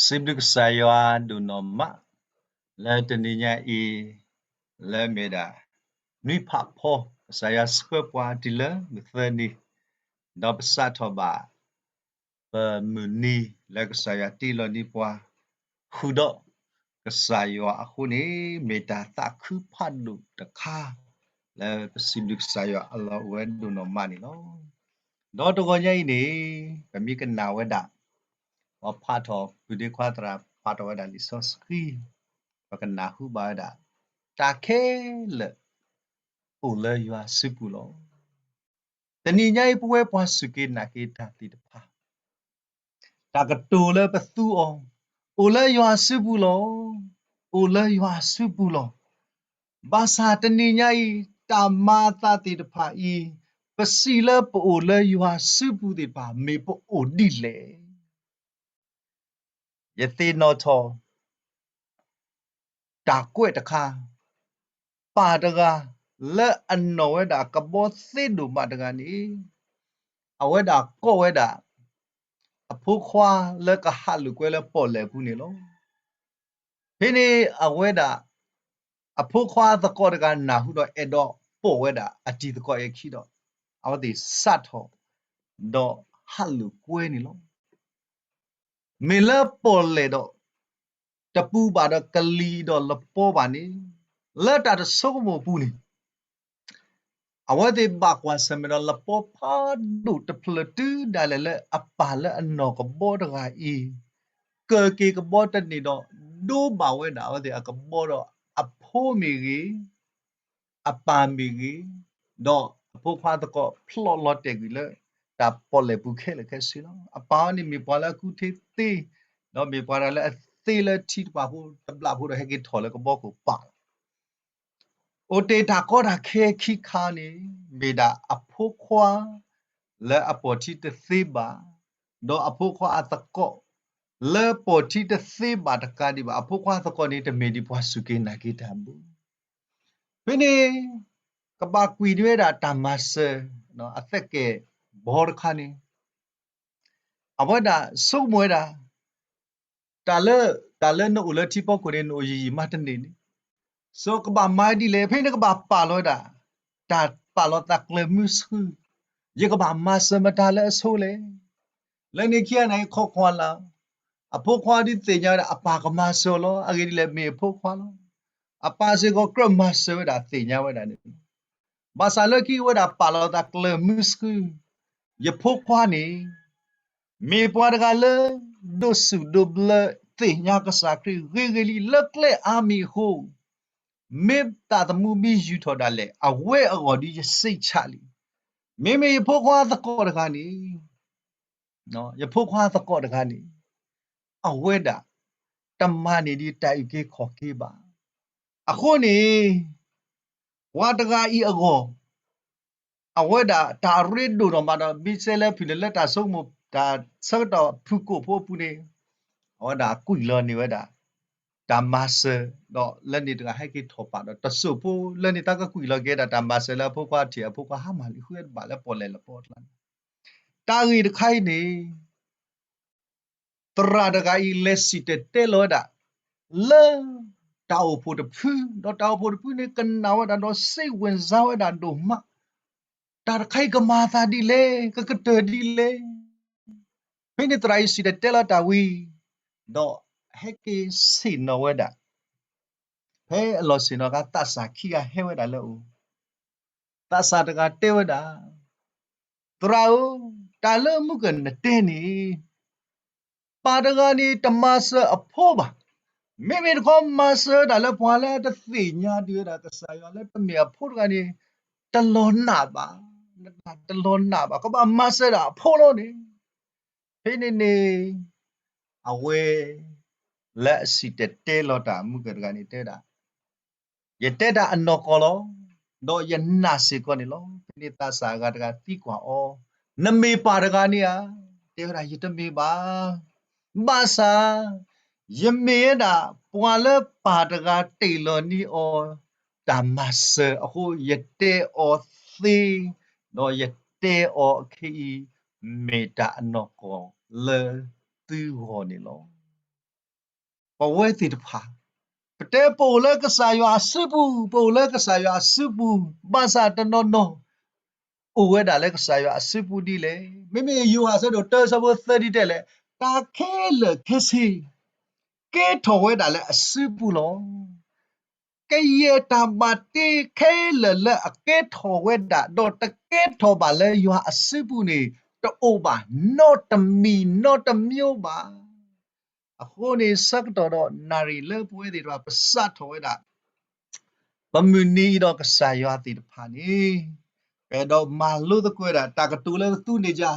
စံးဘျုးကစၢ်ယွၤဒိၣ်နီၢ်မး လၢတနံၤညါအံၤ လၢမ့ၢ်ဒၣ် နွံဖးဖီ ကစၢ်ယွၤဆှၢပှၤတုၤလၢမုၢ်သၢနံၤ, ဒီးပစးထီၣ်ဘၣ် ပမုၢ်နံၤလၢကစၢ်ယွၤတ့လီၤန့ၢ်ပှၤ ဃုာ်ဒီးကစၢ်ယွၤအဃိန့ၣ် မ့ၢ်တၢ်သးခုဖးဒိၣ်တခါ လၢပစံးဘျုးကစၢ်ယွၤအလီၢ်အိၣ်ဝဲဒိၣ်နီၢ်မးန့ၣ်လီၤ. ဒီးတဂီၤညါအံၤန့ၣ် ပမ့ၢ်ကနၣ်ဝဲဒၣ် ပဖးထီၣ် ပုၢ်ဒ့ခွါသရၣ်ဖးထီၣ်ဝဲဒၣ်လံာ်စီဆှံ ပကနၢ်ဟူဘၣ်ဝဲဒၣ် တၢ်ခဲလၢာ် အိၣ်လၢယွၤစုပူၤလီၤ. တနံၤညါအံၤ ပဝဲပှၤစူၢ်က့ၤနာ်က့ၤတၢ်သ့ၣ်တဖၣ် တၢ်ကတိၤလၢပသူအီၤ အိၣ်လၢယွၤစုပူၤလီၤ. အိၣ်လၢယွၤစုပူၤလီၤ. ဘၣ်ဆၣ်တနံၤညါအံၤ တၢ်မၤအသးသ့ၣ်တဖၣ်အံၤ ပစံးလၢပအိၣ်လၢယွၤစုပူၤသ့ၣ်တဖၣ် မ့ၢ်ပအိၣ်ဒ်လဲၣ်. ယသ့ၣ်နီၣ်ထီၣ် တၢ်ကွဲးတခါ, ပၢ်တဂၤ လၢအနီၢ်ဝဲဒၣ်ကဘီသ့ဒိၣ်မးတဂၤန့ၣ် အဝဲဒၣ်ကိးဝဲဒၣ် အဖိခွါလၢကဟးလိာ်ကွဲလၢပီၣ်လဲၣ်ပူၤန့ၣ်လီၤ. ဖဲန့ၣ်အဝဲဒၣ် အဖိခွါသကိးတဂၤနၢ်ဟူဒီးအဲၣ်ဒိးပိာ်ဝဲဒၣ်အတံၤသကိးအခံဒီး အဝဲသ့ၣ်စးထီၣ် ဒီးဟးလိာ်ကွဲန့ၣ်လီၤ. မ့ၢ်လၢပီၣ်လဲၣ်ဒီး တပူၤဘၣ်ဒီးကလံၤဒီးလပီဘၣ်န့ၣ် လၢတၢ်တဆိကမိၣ်ပူၤန့ၣ် အဝဲသ့ၣ်ဘၣ်ကွၢ်ဆၢၣ်မဲာ်ဒီးလပီဖးဒိၣ်တဖျၢၣ်တုၤဒၣ်လဲာ်လၢအပၢ်လၢအနီၢ်ကဘီတဂၤအံၤ ကၢၤက့ၤကဘီတန့ၢ်ဒီး ဒိဘၣ်ဝဲဒၣ်အဝဲသ့ၣ်အကဘီဒီး အဖိမ့ၢ်ဂ့ၤ အပၢ်မ့ၢ်ဂ့ၤ, ဒီးအဖိခွါသကိးဖျိးလီၤတဲာ်ကွံာ်လၢ တၢ်ပီၣ်လဲၣ်ပူၤခဲလၢာ်ခဲဆ့လီၤ. အပၢ်အံၤန့ၣ်မ့ၢ်ပှၤလၢအကူၣ်ထံသ့, ဒီးမ့ၢ်ပှၤတဂၤလၢအသ့လၢထံတပၤဖိတဘျီဖိဒီး ဟဲက့ၤထီၣ်လၢကဘီခိၣ်ပာ်လီၤ. အိၣ်တ့ၢ်တၢ်ကီတၢ်ခဲခံခါန့ၣ် မ့ၢ်ဒၣ်အဖိခွါ လၢအပိာ်ထံတသ့ဘၣ်, ဒီးအဖိခွါအသကိး လၢပိာ်ထံတသ့ဘၣ်တကးဒံးဘၣ်, အဖိခွါအသကိးန့ၣ် တမ့ၢ်ဒ်ပှၤစူၢ်က့ၤနာ်က့ၤတၢ်ဘၣ်. ဖဲန့ၣ် ကဘၣ်ကွံာ်န့ၢ်ဝဲဒၣ်တၢ်မၤစၢၤ အသက်ကဲာ်ဘီတခါန့ၣ် အဝဲဒၣ်ဆိကမိၣ်ဝဲဒၣ် တၢ်လၢ တၢ်လၢနအိၣ်လၢထံဖီခိၣ်န့ၣ် နအိၣ်ယံာ်ယံာ်မးတန့ၢ်န့ၣ်, စီၤကဘၣ်မၤဒ်လဲၣ်, ဖဲန့ၣ်ကဘၣ်ပာ်လီၤဝဲဒၣ် တၢ်ပာ်လီၤသးကျၢၤမုၢ်ဆှု, ယကဘၣ်မၤစၢၤမတၤလၢအဆိလဲၣ်. လၢန့ၣ်ခံဂၤန့ၣ် ခိးကွၢ်လၢ် အဖိခွါဒုးသ့ၣ်ညါဝဲဒၣ် အပၢ်ကမၤစၢၤအီၤလီၤ. အဂ့ၢ်ဒ်လဲၣ် မ့ၢ်အဖိခွါလီၤ. အပၢ်စ့ၢ်ကီးကြၢးမၤစၢၤဝဲဒၣ်သ့ၣ်ညါဝဲဒၣ်န့ၣ်, ဘၣ်ဆၣ်လၢခံဝဲဒၣ်ပာ်လီၤသးကျၢၤမုၢ်ဆှု, ယဖိခွါန့ၣ် မ့ၢ်ပှၤတဂၤလၢ ဒိးစူၣ်ဒိးဘျၢသ့ၣ်ညါကစၢ်ခရံာ်ဂ့ၤဂ့ၤလံ လၢကျဲအါမံၤအဃိ, မ့ၢ်သးသမူမ့ၢ်ယူာ်ထီၣ်ဒၣ်လဲာ် အဝဲအဂီၢ်ဒ်ယစံးဆၣ်လံ. မ့မ့ၢ်ယဖိခွါသကိးတဂၤန့ၣ် ယဖိခွါသကိးတဂၤန့ၣ် အဝဲဒၣ် တမၤန့ၢ်ဒံးတၢ်အုၣ်က့ၤခီၣ်က့ၤဘၣ်. အဃိန့ၣ် ပှၤတဂၤအံၤအဂီၢ် အဝဲဒၣ်တၢ်ရ့ဒိၣ်နီၢ်မးဒီး မ့ၢ်စဲလၢဖုၣ်န့ၣ် လၢတၢ်ဆိကမိၣ် တၢ်ဆၢကတီၢ်ဖုၣ်ကိာ်ဖိအပူၤန့ၣ် အဝဲဒၣ်ကွံာ်လီၤန့ၢ်ဝဲဒၣ် တၢ်မၤစၢၤ ဒီးလၢန့ၣ်တဂၤဟဲက့ၤထီၣ်ပာ်ဒီးတစိၢ်ဖိ လၢန့ၣ်တၢ်ကကွံာ်လီၤက့ၤဒၣ် တၢ်မၤစၢၤလၢအဖိခွါထံၣ်အဖိခွါဟါမၢ်လံဃုတဘၣ်လၢပီၣ်လဲၣ်လပီအကျါန့ၣ်, တၢ်ဂ့ၢ်တခါအံၤန့ၣ် သရၣ်တဂၤအံၤ လဲၤစံၣ်တဲၤတဲလီၤဝဲဒၣ် လၢ တၢ်အိၣ်ဖှိၣ်တဖု, ဒီးတၢ်အိၣ်ဖှိၣ်တဖုန့ၣ် ကနၣ်ဝဲဒၣ်ဒီး စိတ်ဝင်စား ဝဲဒၣ်ဒိၣ်မး, တၢ်တခါအံၤကမၤအသးဒ်လဲၣ်, ကကတၢၢ်ဒ်လဲၣ်. ဖဲန့ၣ်သရၣ်အံၤစံၣ်တဲၤတဲလီၤတၢ်ဝံၤ ဒီးဟဲက့ၤဆ့ၣ်နီၤဝဲဒၣ်, ဖဲအလီၢ်ဆ့ၣ်နီၤအခါ သးစၢ်ခံဂၤဟဲဝဲဒၣ်လၢအအိၣ်, သးစၢ်တဂၤတဲဝဲဒၣ်, သရၣ်ဧၢ, တၢ်လၢမုၢ်ကနၢၤတဲန့ၣ် ပၢ်တဂၤန့ၣ် တမၤစၢၤအဖိဘၣ်. မ့မ့ၢ်တခီမၤစၢၤဒၣ်လၢပှၤလၢတသ့ၣ်ညါဒံးဝဲဒၣ်ကစၢ်ယွၤလၢတမ့ၢ်အဖိတဂၤန့ၣ် တလီၤနာ်ဘၣ်, တလီၤနာ်ဘၣ်, ကဘၣ်မၤစၢၤဒၣ်အဖိလီၤန့ၣ်. ဖဲန့ၣ်န့ၣ် အဝဲ လၢအစံၣ်တဲၤတဲလီၤတၢ်မုၢ်ကနၢၤတဂၤန့ၣ် တဲဝဲဒၣ် ယတဲတၢ်အနီၢ်ကီၢ်လီၤ, ဒီးယနာ်စ့ၢ်ကီးန့ၣ်လီၤ. ဖဲန့ၣ်သးစၢ်အဂၤတဂၤသံကွၢ်အီၤ, နမ့ၢ်ပၢ်တဂၤန့ၣ်ဧါ. တဲဝဲဒၣ် ယတမ့ၢ်ဘၣ်. ဘၣ်ဆၣ် ယမ့ၢ်ဝဲဒၣ် ပှၤလၢပၢ်တဂၤတ့ၢ်လီၤန့ၢ်အီၤ တၢ်မၤစၢၤအဃိ ယတဲအီၤသ့, ဒီးယတဲအီၤခဲအံၤ မ့ၢ်တၢ်အနီၢ်ကီၢ် လၢသုဂီၢ်န့ၣ်လီၤ. ပဝဲသ့ၣ်တဖၣ် ပတဲပအိၣ်လၢကစၢ်ယွၤအစုပူၤ, ပအိၣ်လၢကစၢ်ယွၤအစုပူၤ, ဘၣ်ဆၣ်တနီၤနီၤ အိၣ်ဝဲဒၣ်လၢကစၢ်ယွၤအစုပူၤဒ်လဲၣ်. မ့မ့ၢ်ယိၤဟၣ်အဆၢဒိၣ်တၢ အဆၢဖိသၢ ဒ်တဲလဲၣ်, တၢ်ခဲလၢာ်ခဲဆ့ ကဲထီၣ်ဝဲဒၣ်လၢအစုပူၤလီၤ. ကယဲၢ်တၢ်ဘၣ်တ့ခဲလၢာ်လၢအကဲထီၣ်ဝဲဒၣ် ဒီးတကဲထီၣ်ဘၣ်လၢယွၤအစုပူၤန့ၣ် တအိၣ်ဘၣ် နီတမံၤနီတမျိုးဘၣ်. အဃိန့ၣ် ဆၢကတီၢ်ဒီးနၣ်ရံၣ်လၢပဝဲသ့ၣ်တဖၣ် ပစးထီၣ်ဝဲဒၣ် ပမုၢ်နံၤအံၤဒီးကစၢ်ယွၤသ့ၣ်တဖၣ်န့ၣ် ပအဲၣ်ဒိးမၤလိသကိးဝဲဒၣ် တၢ်ကတိၤလၢပသူန့ၢ်ယၤ,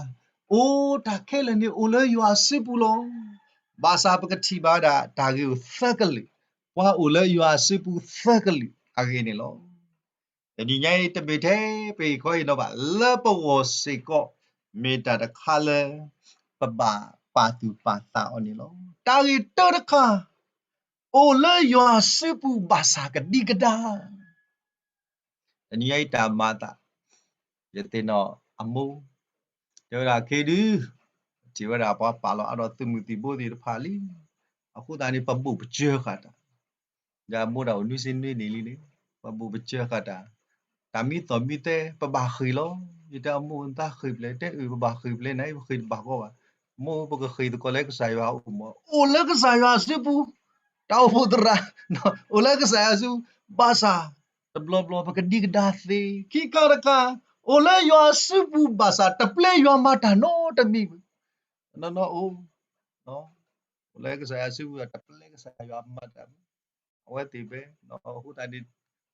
အိၣ်တၢ်ခဲလၢာ်န့ၣ်အိၣ်လၢယွၤအစုပူၤလီၤ. ဘၣ်ဆၣ်ပကထံၣ်ဘၣ်ဝဲဒၣ် တၢ်ဂ့ၢ်အိၣ်သၢကလုာ်, ပှၤအိၣ်လၢယွၤအစုပူၤသၢကလုာ်အဂ့ၢ်န့ၣ်လီၤ. တနံၤညါအံၤ တမ့ၢ်ထဲပဂ့ၢ်ခီအံၤနီၤဘၣ်, လၢပဂီၢ်စ့ၢ်ကီး မ့ၢ်တၢ်တခါလၢ ပဘၣ်ပာ်သူၣ်ပာ်သးအီၤန့ၣ်လီၤ. တၢ်ဂ့ၢ်တၢတခါ, အိၣ်လၢယွၤစုပူၤဘၣ်ဆၣ်ကဒံကဒါ တနံၤညါအံၤတၢ်မၤအသး, ယသ့ၣ်နီၣ်အမိၢ် တဲဝဲဒၣ်ခဲဒု, ထံၣ်ဝဲဒၣ်ပှၤပာ်လီၤအါဒီးသုးမုၢ်သံၣ်ဘိသ့ၣ်တဖၣ်လံ. အဃိသတးန့ၣ် ပဘိၣ်ပစၢၤဃာ်တၢ်, ယမိၢ်ဒၣ်အိၣ်နွံဆံနွံနံၣ်လံန့ၣ်, ပဘိၣ်ပစၢၤဃာ်တၢ်, တၢ်မံသီၣ်မံသဲ ပဘၣ်ဃ့ၢ်လီၤ. ယတဲအမိၢ် နသးဃ့ၢ်ဖျဲး, တဲအုၣ် ပဘၣ်ဃ့ၢ်ဖျဲးန့ၣ် ပဃ့ၢ်တဘၣ်ကီဘၣ်. မိၢ်ဧၢ ပကဃ့ၢ်သကိးလၢကစၢ်ယွၤအအိၣ်မး, အိၣ်လၢကစၢ်ယွၤအစုပူၤ, တၢ်အိၣ်ဖှိၣ်သရၣ်, အိၣ်လၢကစၢ်ယွၤအစုပူၤ, ဘၣ်ဆၣ် တဘျီဘျီ ပကဒံကဒါသ့. ခံခါတခါ, အိၣ်လၢယွၤအစုပူၤဘၣ်ဆၣ် တပျဲယွၤမၤတၢ်နီတမံၤ, နီၢ်နီၢ်အိၣ်, အိၣ်လၢကစၢ်ယွၤအစုပူၤ တပျဲကစၢ်ယွၤမၤတၢ်, အဝဲသ့ၣ်ဖဲ, အဃိသတးန့ၣ်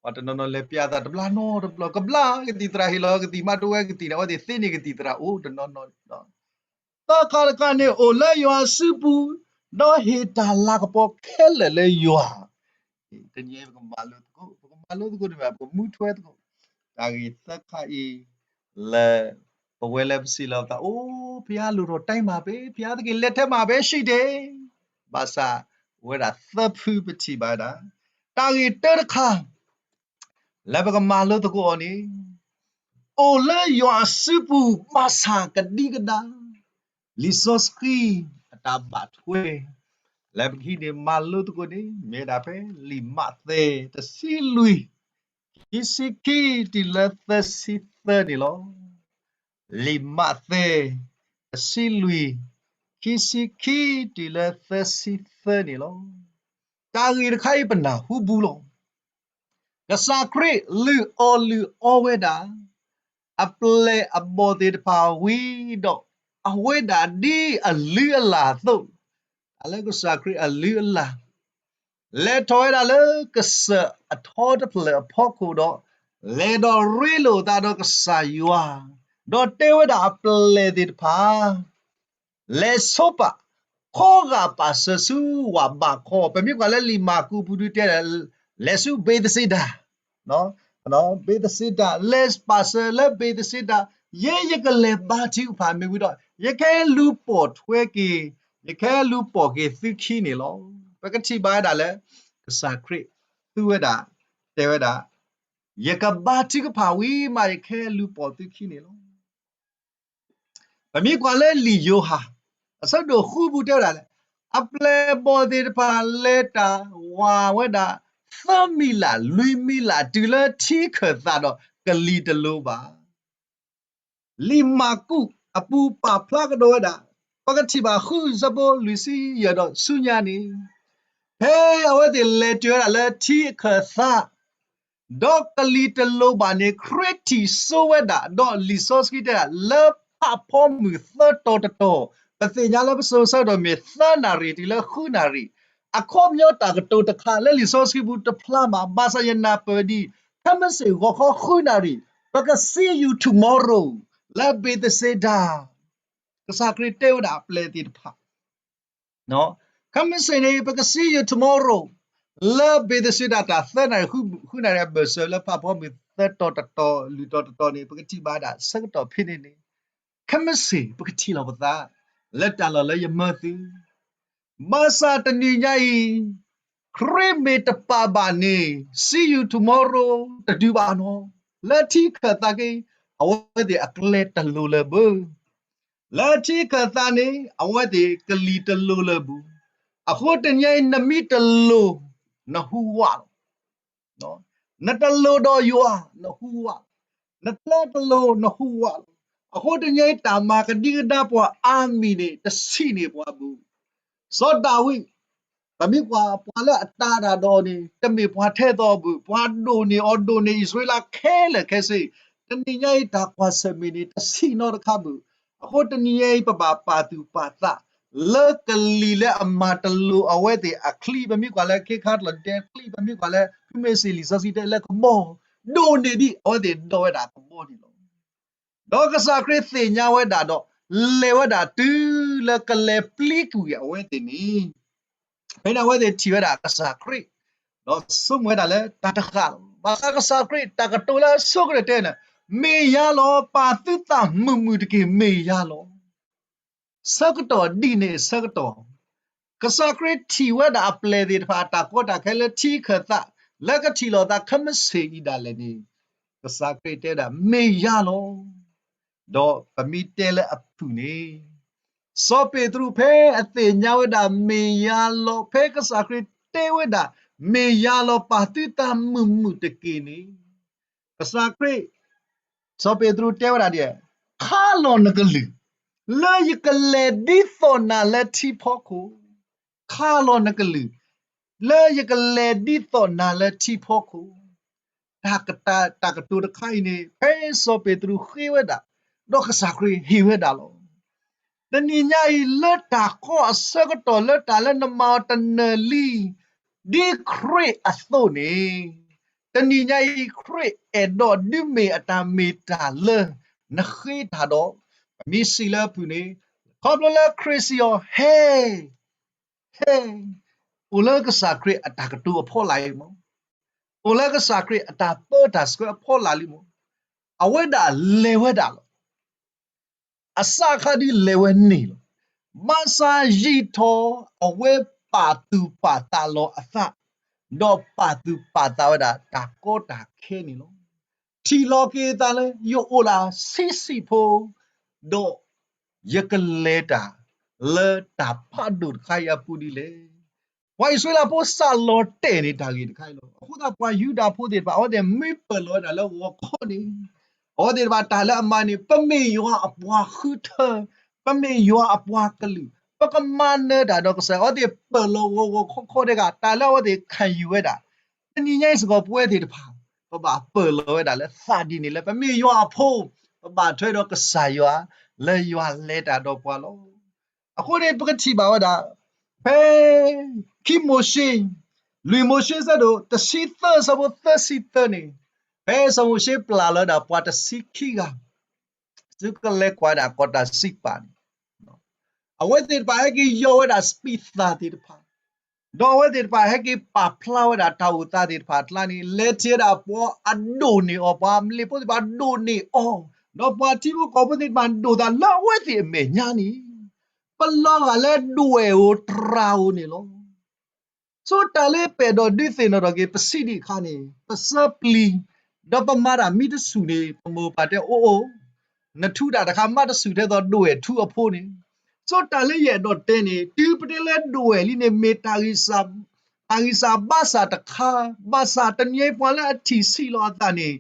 ပှၤတနီၤနီၤလဲၤပျးသးတဘျါနီတဘျီ, ကဘျါကသံၣ်သရၣ် ဟ့ၣ်လီၤကသံၣ် မၤတဝဲကသံၣ်န့ၣ် အဝဲသ့ၣ်သ့န့ၢ်ကသံၣ်သရၣ်အိၣ်တနီၤနီၤန့ၣ်လီၤ. သၢခါတခါန့ၣ် အိၣ်လၢယွၤအစုပူၤ, ဒီးဟ့ၣ်တၢ်လၤကပီၤခဲလၢာ်လၢယွၤ, တနံၤအံၤ ပကမၤလိသကိး, ပကမၤလိသကိးန့ၣ် ပကမူထွဲသကိး တၢ်ဂ့ၢ်သၢခါအံၤ လၢပဝဲလၢပစံးလီၤပသး အိၣ် ဘုရားလူတော်တိုင်းမှာပဲ, ဘုရားသခင်လက်ထဲမှာပဲရှိတယ်, ဘၣ်ဆၣ် အိၣ်ဝဲဒၣ်သၢဖုပထံၣ်ဘၣ်ဝဲဒၣ်, တၢ်ဂ့ၢ်တၢတခါ လၢပကမၤလိသကိးအီၤန့ၣ်, အိၣ်လၢယွၤအစုပူၤဘၣ်ဆၣ်ကဒံကဒါ, လံာ်စီဆှံအတၢ်ဘၣ်ထွဲ လၢပကဟံးန့ၢ်မၤလိသကိးန့ၣ် မ့ၢ်ဒၣ်ဖဲလံာ်မးသဲ တဆံလွံၢ် ခံဆံခံတုၤလၢသၢဆံသၢန့ၣ်လီၤ. လံာ်မးသဲ တဆံလွံၢ် ခံဆံခံတုၤလၢသၢဆံသၢန့ၣ်လီၤ. တၢ်ဂ့ၢ်တခါအံၤပနၢ်ဟူဘူးလီၤ. ကစၢ်ခရံာ်လုၢ်အီၣ်လုၢ်အီဝဲဒၣ် အပျဲၢ်အဘီၣ်သ့ၣ်တဖၣ်ဝံၤဒီး အဝဲဒၣ်ဒ်အလုၢ်အလၢ်အသိး, တၢ်လၢကစၢ်ခရံာ်အလုၢ်အလၢ် လဲၤထီၣ်ဝဲဒၣ်လၢကစၢၢ်အထီတဖျၢၣ်အဖီခိၣ်ဒီး လဲၤဒီးရ့လိာ်သးဒီးကစၢ်ယွၤ, ဒီးတဲဝဲဒၣ်အပျဲၢ်သ့ၣ်တဖၣ် လဲၤဆိပာ် ခီဂာ်ပာ်စၢၤဆူဝၣ်ဘးခီ, ပမ့ၢ်ကွၢ်လၢလံာ်မၢ်ကူးပူၤဒုတဲဒၣ် လဲၤဆူဘ့းသဇ့ဒၤ ဘ့းသဇ့ဒၤ လဲၤပာ်စၢၤလၢဘ့းသဇ့ဒၤ, ယဲယကလဲၤဘါထုကဖၣ်မ့ၢ်ဝံၤဒီး ယကဟဲလူၤပိာ်ထွဲက့ၤ, ယကဟဲလူၤပိာ်က့ၤသုခံန့ၣ်လီၤ. ပကထံၣ်ဘၣ်ဝဲဒၣ်လၢ ကစၢ်ခရံာ်သူဝဲဒၣ်, တဲဝဲဒၣ်, ယကဘါထုကဖၣ်ဝံၤမး ယကဟဲလူၤပိာ်သုခံန့ၣ်လီၤ. ပမ့ၢ်ကွၢ်လၢလံာ်ယိၤဟၣ် အဆၢဒိၣ်ဃုပူၤတဲဝဲဒၣ်လဲၣ်, အပျဲၢ်အဘီၣ်သ့ၣ်တဖၣ်လဲၤတၢ်ဝးဝဲဒၣ် သၢမံၤလး လွံၢ်မံၤလး တုၤလၢထံခၢၣ်သးဒီးကလံၤတလိၤဘၣ်. လံာ်မၢ်ကူးအပူၤပာ်ဖျါကဒီးဝဲဒၣ်, ပကထံၣ်ဘၣ်ဃုဆၢဖိလွံၢ်ဆံယဲၢ်ဒီးဆူညါန့ၣ်, ဖဲအဝဲသ့ၣ်လဲၤတုၤဝဲဒၣ်လၢထံခၢၣ်သး ဒီးကလံၤတလိၤဘၣ်န့ၣ် ခရံာ်ထံၣ်စိဝဲဒၣ်, ဒီးလံာ်စီဆှံတဲဒၣ် လၢဖးဖီမုၢ်သၢတီၤတတီၤ, ပသ့ၣ်ညါလၢပစိၤဆၢကတီၢ်မ့ၢ်သၢနၣ်ရံၣ်တုၤလၢဃုနၣ်ရံၣ်, အခီပညီတၢ်ကတိၤတခါလၢလံာ်စီဆှံပူၤတဖျါမး, ဘၣ်ဆၣ်ယနၢ်ပၢၢ်ဒ်အံၤ, ခဲမုၢ်ဆ့ၣ်ဂီၤခီဃုနၣ်ရံၣ်, ပက see you tomorrow လၢဘ့းသဇ့ဒၤ, ကစၢ်ခရံာ်တဲဝဲဒၣ်အပျဲၢ်သ့ၣ်တဖၣ် ခဲမုၢ်ဆ့ၣ်န့ၣ် ပက see you tomorrow လၢဘ့းသဇ့ဒၤ တၢ်သၢနၣ်ရံၣ် ဃုနၣ်ရံၣ်အဘၢၣ်စၢၤ လၢဖးဖီမုၢ်သၢတီၤတတီၤ လွံၢ်တီၤတတီၤန့ၣ် ပကထံၣ်ဘၣ်ဒၣ်ဆၢကတီၢ်ဖဲန့ၣ်န့ၣ်, ခဲမုၢ်ဆ့ၣ် ပကထံၣ်လီၤပသး လၢတၢ်လီၢ်လၢယမၢသု, ဘၣ်ဆၣ်တနံၤညါအံၤ ခရံာ်မ့ၢ်တပာ်ဘၣ်န့ၣ် see you tomorrow တတုၤဘၣ်နီၤ, လၢထံခၢၣ်သးက့ အဝဲသ့ၣ်အကျဲတလိၤလၢၤဘၣ်. လၢထံခၢၣ်သးန့ၣ် အဝဲသ့ၣ်ကလံၤတလိၤလၢၤဘၣ်. အဃိတနံၤအံၤ နမ့ၢ်တလိၤ နဟူးဝးလီၤ. နတလိၤဒီးယွၤ နဟူးဝးလီၤ. နတလိၤ နဟူးဝးလီၤ. အဃိတနံၤအံၤ တၢ်မၤကဒံကဒါပှၤအါမံၤန့ၣ် တဆံးန့ၢ်ပှၤဘၣ်. စီၤဒၤဝံး ပမ့ၢ်ကွၢ်ပှၤလၢအတၢ်ဒၣ်ဒီးအီၤန့ၣ် တမ့ၢ်ပှၤထဲသိးဘၣ်, ပှၤဒိၣ်န့ၢ်အီၤဒိၣ်န့ၢ်အံၣ်စရ့လးခဲလၢာ်ခဲဆ့, တနံၤညါအံၤတၢ်ကွၢ်ဆၢၣ်မဲာ်န့ၣ် တဆံးနီတခါဘၣ်. အဃိတနံၤညါအံၤ ပဘၣ်ပာ်သူၣ်ပာ်သး လၢကလံၤလၢအမၤတလိၤအဝဲသ့ၣ်အချံ, ပမ့ၢ်ကွၢ်လၢခ့ခါတလီၤတဲာ်ချံ, ပမ့ၢ်ကွၢ်လၢ ဖုမ့ၢ်စံၣ်လံာ်စီဆှံတဲလၢကဘီ, ဒိၣ်န့ၢ်ဒံးအဝဲသ့ၣ်ဒီးဝဲဒၣ်ကဘီန့ၣ်လီၤ. ဒီးကစၢ်ခရံာ်သ့ၣ်ညါဝဲဒၣ်ဒီး လဲၤဝဲဒၣ်တုၤလၢကလဲၤပျံၤကွံာ်အဝဲသ့ၣ်န့ၣ်, ဖဲန့ၣ်အဝဲသ့ၣ်ထံၣ်ဝဲဒၣ်ကစၢ်ခရံာ်, ဒီးဆိကမိၣ်ဝဲဒၣ်လၢတၢ်တဃၣ်လီၤ. ဘၣ်ဆၣ်ကစၢ်ခရံာ်တၢ်ကတိၤလၢအဆိကတၢၢ်တဲန့ၣ်, မ့ၢ်ယၤလီၤ, ပာ်သုသးမုာ်မုာ်တက့ၢ်, မ့ၢ်ယၤလီၤ. ဆၢကတီၢ်ဒ်န့ၣ်အဆၢကတီၢ်, ကစၢ်ခရံာ်ထံၣ်ဝဲဒၣ်အပျဲၢ်သ့ၣ်တဖၣ်အတၢ်ကီတၢ်ခဲလၢထံခၢၣ်သး, လၢကထံၣ်လိာ်သးခဲမုၢ်ဆ့ၣ်အံၤဒၣ်လဲာ်န့ၣ်, ကစၢ်ခရံာ်တဲဝဲဒၣ် မ့ၢ်ယၤလီၤ. ဒီးပမ့ၢ်တဲလၢအဖုၣ်န့ၣ်, စီၤပ့းတရူးဖဲအသ့ၣ်ညါဝဲဒၣ်မ့ၢ်ယၤလီၤ, ဖဲကစၢ်ခရံာ်တဲဝဲဒၣ် မ့ၢ်ယၤလီၤ, ပာ်သုသးမုာ်မုာ်တက့ၢ်န့ၣ်, ကစၢ်ခရံာ်, စီၤပ့းတရူးတဲဝဲဒၣ်ဒ်, ခါလီၤနကလုၢ် လၢယကလဲၤဒ်သိးနၤလၢထံဖီခိၣ်, ခါလီၤနကလုၢ် လၢယကလဲၤဒ်သိးနၤလၢထံဖီခိၣ်. တၢ်ကတိၤတခါအံၤန့ၣ် ဖဲစီၤပ့းတရူးဃ့ဝဲဒၣ်, ဒီးကစၢ်ခရံာ်ဟ့ၣ်ဝဲဒၣ်လီၤ. တနံၤညါအံၤ လၢတၢ်ကီအဆၢကတီၢ် လၢတၢ်လၢနမၤအီၤတနၢၤလံ ဒ်ခရံာ်အသိးန့ၣ်, တနံၤညါအံၤ ခရံာ်အဲၣ်ဒိးဒုးမ့ၢ်အတၢ်မ့ၢ်တၢ်လၢနဃ့တၢ်ဒီး, ပမ့ၢ်စံးလၢအဖုၣ်န့ၣ်, ခီဖျိလၢခရံာ်စံးအီၤ ဟဲ, ဟဲ, အိၣ်လၢကစၢ်ခရံာ်အတၢ်ကတိၤအဖီလာ်လံမး, အိၣ်လၢကစၢ်ခရံာ်အတၢ်ပၢတၢ်ဆှၢအဖီလာ်လံမး, အဝဲဒၣ်လဲၤဝဲဒၣ်လီၤ. အစးခါဒုးလဲၤဝဲန့ၣ်လီၤ. ဘၣ်ဆၣ်ယံာ်ထီၣ်အဝဲပာ်သူၣ်ပာ်သးလီၤအသး, ဒီးပာ်သူၣ်ပာ်သးဝဲဒၣ်တၢ်ကီတၢ်ခဲန့ၣ်လီၤ. ထံၣ်လီၤက့ၤအသးလၢယအိၣ်ဒၣ်ဆံးဆံးဖိ, ဒီးယကလဲၤတၢ်လၢတၢ်ဖးဒိၣ်တခါအံၤအပူၤဒ်လဲၣ်. ပှၤအံၣ်စရ့လးဖိစးလီၤတဲာ်န့ၣ်တၢ်ဂ့ၢ်တခါအံၤလီၤ. အဃိသတးပှၤယူဒၤဖိသ့ၣ်တဖၣ် အဝဲသ့ၣ်မ့ၢ်ပၢၢ်လီၤဝဲဒၣ်လၢဂီၤခီန့ၣ်, အဝဲသ့ၣ်တဖၣ်တၢ်လၢအမၤန့ၣ် ပမ့ၢ်ယွၤအပှၤဃုထၢ, ပမ့ၢ်ယွၤအပှၤကလုာ်, ပကမၤနၢၤတၢ်ဒီးကစၢ်, အဝဲသ့ၣ်ပၢၢ်လီၤဂီၤဂီၤခီခီတဂၤ တၢ်လၢအဝဲသ့ၣ်ခံယူၤဝဲဒၣ်, တနံၤညါအံၤစ့ၢ်ကီးပဝဲသ့ၣ်တဖၣ် ပဘၣ်ပၢၢ်လီၤဝဲဒၣ်လၢသးဒ်န့ၣ်လၢ ပမ့ၢ်ယွၤအဖိ, ပဘၣ်ထွဲဒီးကစၢ်ယွၤ, လၢယွၤလဲၤတၢ်ဒီးပှၤလီၤ. အဃိန့ၣ် ပကထံၣ်ဘၣ်ဝဲဒၣ်, ဖဲ ခံမိၤၡ့, လွံၢ်မိၤၡ့ဆၢဒိၣ်တဆံသၢဆၢဖိသၢဆံသၢန့ၣ်, ဖဲစီၤမိၤၡ့ပျၢ်လီၤဝဲဒၣ်ပှၤတဆံခံဂၤ, သုကလဲၤကွၢ်ဒၣ်ကီၢ်တၢ်စံးပာ်န့ၣ်, အဝဲသ့ၣ်တဖၣ်ဟဲက့ၤယီၤဝဲဒၣ်စပံးသၣ်သ့ၣ်တဖၣ်, ဒီးအဝဲသ့ၣ်တဖၣ်ဟဲက့ၤပာ်ဖျါဝဲဒၣ်တၢ်အိၣ်သးသ့ၣ်တဖၣ်အကျါန့ၣ် လဲၤထံၣ်ဝဲဒၣ်ပှၤအဒိၣ်န့ၢ်အီၤ, ပှၤမလ့ၤဖိသ့ၣ်တဖၣ်ဒိၣ်န့ၢ်အီၤ, ဒီးပှၤထံဖိကီၢ်ဖိသ့ၣ်တဖၣ်ဒိၣ်သးလၢအဝဲသ့ၣ်အမဲာ်ညါန့ၣ်, ပလီၤဂာ်လၢဒွဲၣ်ဧိၤတြၤဧိၤန့ၣ်လီၤ. ဆိတၢ်လၢပအဲၣ်ဒိးဒုးသ့ၣ်နီၣ်ထီၣ်က့ၤ ပစံးဒံးအခါန့ၣ် ပဆၢပျံၤ, ဒီးပမၤတၢ်မ့ၢ်တဆူၣ်န့ၣ် ပမိၢ်ပၢ်တဲအိၣ်အိၣ်, နထူးတၢ်တခါမ့ၢ်တဆူၣ်ထဲသိးဒွဲၣ်ထူးအဖိန့ၣ်, ဆိတၢ်လၢယအဲၣ်ဒိးတဲန့ၣ် တုၤပတဲလၢဒွဲၣ်လံန့ၣ် မ့ၢ်တၢ်ဂံၢ်စၢ်ဘါစၢ်တခါ, ဘၣ်ဆၣ်တနံၤအံၤပှၤလၢအထံၣ်ဆံးလီၤအသးန့ၣ်,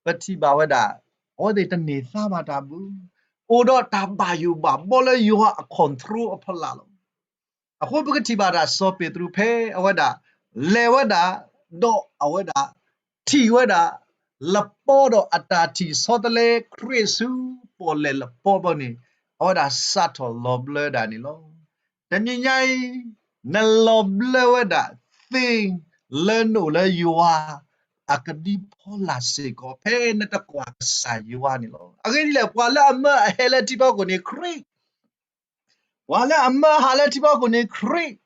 ပထံၣ်ဘၣ်ဝဲဒၣ်, အဝဲသ့ၣ်တန့ၢ်သါဘၣ်တၢ်ဘၣ်, အိၣ်ဒီးတၢ်ဘၣ်ယိၣ်ဘၣ်ဘီလၢယွၤအ control အဖီလာ်လီၤ. အဃိပကထံၣ်ဘၣ်ဒၣ်စီၤပ့းတရူးဖဲအဝဲဒၣ် လဲၤဝဲဒၣ်, ဒီးအဝဲဒၣ် ထံၣ်ဝဲဒၣ် လပီဒီးအတၢ်ထံၣ်ဆီတလဲခရံာ်ဆူပီၣ်လဲၣ်လပီဘီန့ၣ်, အဝဲဒၣ်စးထီၣ်လီၤဘျၢဒၣ်န့ၣ်လီၤ. တနံၤညါအံၤ, နလီၤဘျၢဝဲဒၣ်သ့ လၢနအိၣ်လၢယွၤ အကဒံဖီလာ်စ့ၢ်ကီး ဖဲနတကွၢ်ကစၢ်ယွၤန့ၣ်လီၤ. အဂ့ၢ်ဒ်လဲၣ် ပှၤလၢအမၢအဟဲလၢထံဖီခိၣ်န့ၣ်ခရံာ်, ပှၤလၢအမၢအဟးလၢထံဖီခိၣ်န့ၣ်ခရံာ်,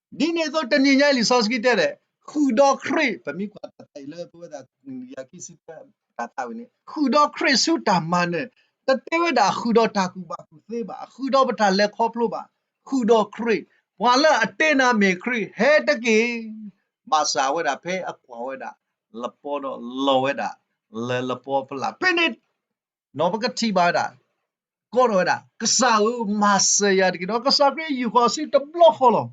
ဒ်န့ၣ်အသိးတနံၤညါအံၤလံာ်စီဆှံတဲဒၣ်, ဃုာ်ဒီးခရံာ်, ပမ့ၢ်ကွၢ်တၢ်သးအံၤလၢပဝဲဒၣ် ခံဆံတၢ်သးဝံၤန့ၣ် ဃုာ်ဒီးခရံာ်ဆူတၢ်မၤနၢၤ, တတဲဝဲဒၣ်ဃုာ်ဒီးတၢ်ကူၣ်ဘၣ်ကူၣ်သ့ဘၣ်, ဃုာ်ဒီးပတၢ်လဲၤခီဖျိဘၣ်, ဃုာ်ဒီးခရံာ်, ပှၤလၢအတဲနၤမ့ၢ်ခရံာ်ဟဲတက့ၢ်, ဘၣ်ဆၣ်ဝဲဒၣ်ဖဲအကွၢ်ဝဲဒၣ် လပီဒီးလီၤဝဲဒၣ် လၢလပီဖီလာ် ဖဲန့ၣ် နီၢ်ပကထံၣ်ဘၣ်ဝဲဒၣ်, ကိးထီၣ်ဝဲဒၣ် ကစၢ်ဧၢ မၤစၢၤယၤတက့ၢ်. ဒီးကစၢ်ခရံာ်ယူာ်ဃီၤအစုတဘျီဃီလီၤ.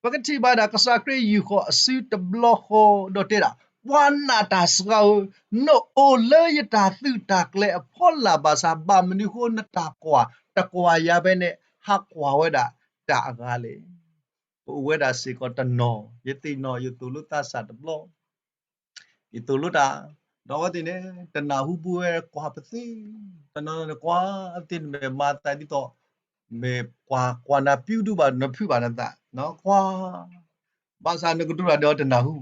ပကထံၣ်ဘၣ်ဒၣ် ကစၢ်ခရံာ်ယူာ်ဃီၤအစုတဘျီဃီ ဒီးတဲဒၣ် ပှၤနာ်တၢ်စှၤဧၢ, နအိၣ်လၢယတၢ်သုးတၢ်ကျဲၤအဖီလာ်ဘၣ်ဆၣ် ဘၣ်မနုၤဃိနတၢ်ကွၢ်တကွၢ်ယၤဖဲန့ၣ် ဟးကွၢ်ဝဲဒၣ်တၢ်အဂၤလဲၣ်. ပအိၣ်ဝဲဒၣ်စ့ၢ်ကီးတနီၤ ယသ့ၣ်နီၣ်ယသိၣ်လိသးစၢ်တဘျီ ယသိၣ်လိတၢ်, ဒီးအဝဲသ့ၣ်န့ၣ် တနၢ်ဟူဘၣ်ဝဲကွၢ်ပသ့, တနီၤနကွၢ်သ့ၣ်နမဲာ်မၤသးဒ်သိး မ့ၢ်ကွၢ်ကွၢ်နၤပျူဒူဘၣ် နဖုးဘၣ်နသး, ကွၢ် ဘၣ်ဆၣ်နကတိၤတၢ်ဒီးတနၢ်ဟူ,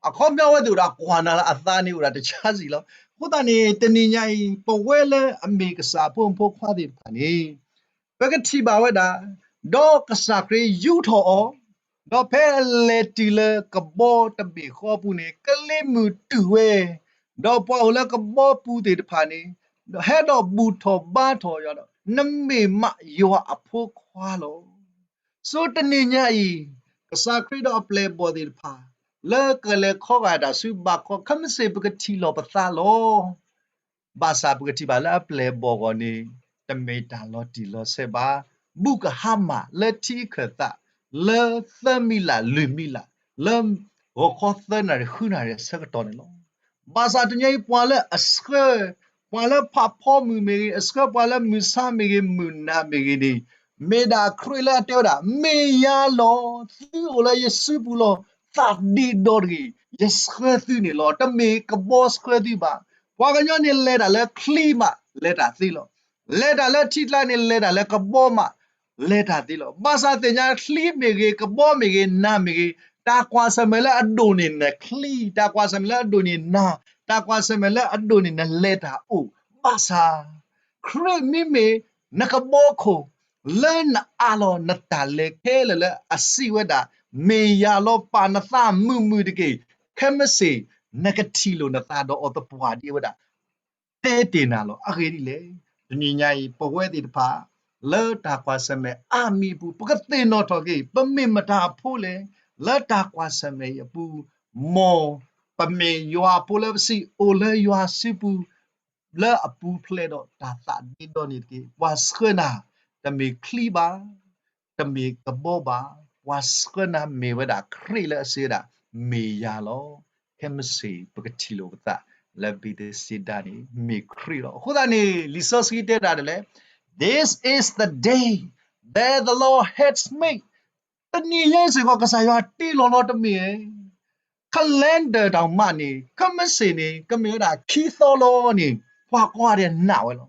အခီပညီအဝဲသ့ၣ်အိၣ်ဒီးကွၢ်နၤလၢအသးန့ၣ်အိၣ်ဒၣ်တဆါစံးလီၤ. အဃိသတးန့ၣ် တနံၤညါအံၤ ပဝဲလၢအမ့ၢ်ကစၢ်အဖိမုၣ်ဖိခွါသ့ၣ်တဖၣ်န့ၣ် ပကထံၣ်ဘၣ်ဝဲဒၣ်, ဒီးကစၢ်ခရံာ်ယူးထီၣ်အီၤ, ဒီးဖဲအလဲၤတုၤလၢကဘီတဘ့ၣ်ဃီပူၤန့ၣ် ကလ့ၤမုၢ်တုၤဝဲ, ဒီးပှၤအိၣ်လၢကဘီပူၤသ့ၣ်တဖၣ်န့ၣ် ဒီးဟဲဒီးဘူၣ်ထီၣ်ဘါထီၣ်ယွၤဒီး နမ့ၢ်မးယွၤအဖိခွါလီၤ. ဆိတနံၤညါအံၤ ကစၢ်ခရံာ်ဒီးအပျဲၢ်အဘီၣ်သ့ၣ်တဖၣ် လၢကလဲၤခီဂာ်တၢ်ဆူဘးခီ ခဲမုၢ်ဆ့ၣ်ပကထံၣ်လိာ်ပသးလီၤ. ဘၣ်ဆၣ်ပကထံၣ်ဘၣ်လၢအပျဲၢ်အဘီၣ်အဂီၢ်န့ၣ် တမ့ၢ်တၢ်လီၤတံၢ်လီၤဆဲးဘၣ်. ဘူးကဟါမၢ်လၢထံခၢၣ်သး လၢသၢမံၤလးလွံၢ်မံၤလး လၢဂီၤခီသၢနၣ်ရံၣ်ဃုနၣ်ရံၣ်အဆၢကတီၢ်န့ၣ်လီၤ. ဘၣ်ဆၣ်တနံၤညါအံၤ ပှၤလၢအဆှၢ, ပှၤလၢဖးဖီမုၢ်မ့ၢ်ဂ့ၤ, အဆှၢပှၤလၢမုၢ်ဆါမ့ၢ်ဂ့ၤ, မုၢ်နၤမ့ၢ်ဂ့ၤန့ၣ်, မ့ၢ်ဒၣ်ခရံာ်လၢအတဲဝဲဒၣ်, မ့ၢ်ယၤလီၤ. သုအိၣ်လၢယစုပူၤလီၤ. သးဒ့ဒီတဂ့ၤ. ယဆှၢသုန့ၣ်လီၤ. တမ့ၢ်ကဘီဆှၢသုဘၣ်. ပှၤကညီန့ၣ်လဲၤတၢ်လၢချံမး လဲၤတၢ်သ့လီၤ. လဲၤတၢ်လၢထံကျါန့ၣ် လဲၤတၢ်လၢကဘီမး လဲၤတၢ်သ့လီၤ. ဘၣ်ဆၣ်သ့ၣ်ညါချံမ့ၢ်ဂ့ၤ, ကဘီမ့ၢ်ဂ့ၤ, နၤမ့ၢ်ဂ့ၤ, တၢ်ကွၢ်ဆၢၣ်မဲာ်လၢအဒိၣ်န့ၣ်နချံ, တၢ်ကွၢ်ဆၢၣ်မဲာ်လၢအဒိၣ်န့ၣ်နၤ, တၢ်ကွၢ်ဆၢၣ်မဲာ်လၢအဒိၣ်န့ၣ်နလဲၤတၢ်အိၣ်. ဘၣ်ဆၣ် ခရံာ်မ့မ့ၢ်နကဘီခိၣ် လၢနအးလီၤနတၢ်လဲၤခဲလၢာ်လၢအစံးဝဲဒၣ်, မ့ၢ်ယၤလီၤ. ပာ်နသးမုာ်မုာ်တက့ၢ်. ခဲမုၢ်ဆ့ၣ် နကထံၣ်လိာ်နသးဒီးအီၤသပှၢ်ဒ်ဝဲဒၣ် တဲတ့ၢ်နၤလီၤ. အဂ့ၢ်ဒ်လဲၣ်, တနံၤညါအံၤ ပဝဲသ့ၣ်တဖၣ် လၢတၢ်ကွၢ်ဆၢၣ်မဲာ်အါမံၤအပူၤ ပကသ့ၣ်နီၣ်ထီၣ်က့ၤ ပမ့ၢ်မတၤအဖိလဲၣ်. လၢတၢ်ကွၢ်ဆၢၣ်မဲာ်အံၤအပူၤ, မ်ပမ့ၢ်ယွၤအဖိလၢပစံး အိၣ်လၢယွၤစုပူၤ လၢအပူၤဖျဲးဒီးတၢ်သးဒ့ဒီန့ၣ်တက့ၢ်. ပှၤဆှၢနၤ တမ့ၢ်ချံဘၣ်, တမ့ၢ်ကဘီဘၣ်, ပှၤဆှၢနၤမ့ၢ်ဝဲဒၣ်ခရံာ်လၢအစံးဝဲဒၣ်, မ့ၢ်ယၤလီၤ. ခဲမုၢ်ဆ့ၣ်ပကထံၣ်လိာ်ပသး လၢဘ့းသ့စ့ဒၤန့ၣ် မ့ၢ်ခရံာ်လီၤ. အဃိသတးန့ၣ် လံာ်စီဆှံတဲဒၣ်ဒ်လဲၣ်, This is the day that the Lord has made. တနံၤညါစ့ၢ်ကီး ကစၢ်ယွၤတ့လီၤလီၤတမ့ၢ် calendar တၢ်မးန့ၣ် ခဲမုၢ်ဆ့ၣ်န့ၣ် ကမ့ၢ်ဝဲဒၣ်ခံသီလီၤန့ၣ် ပှၤကိးဂၤဒဲးနာ်ဝဲလီၤ.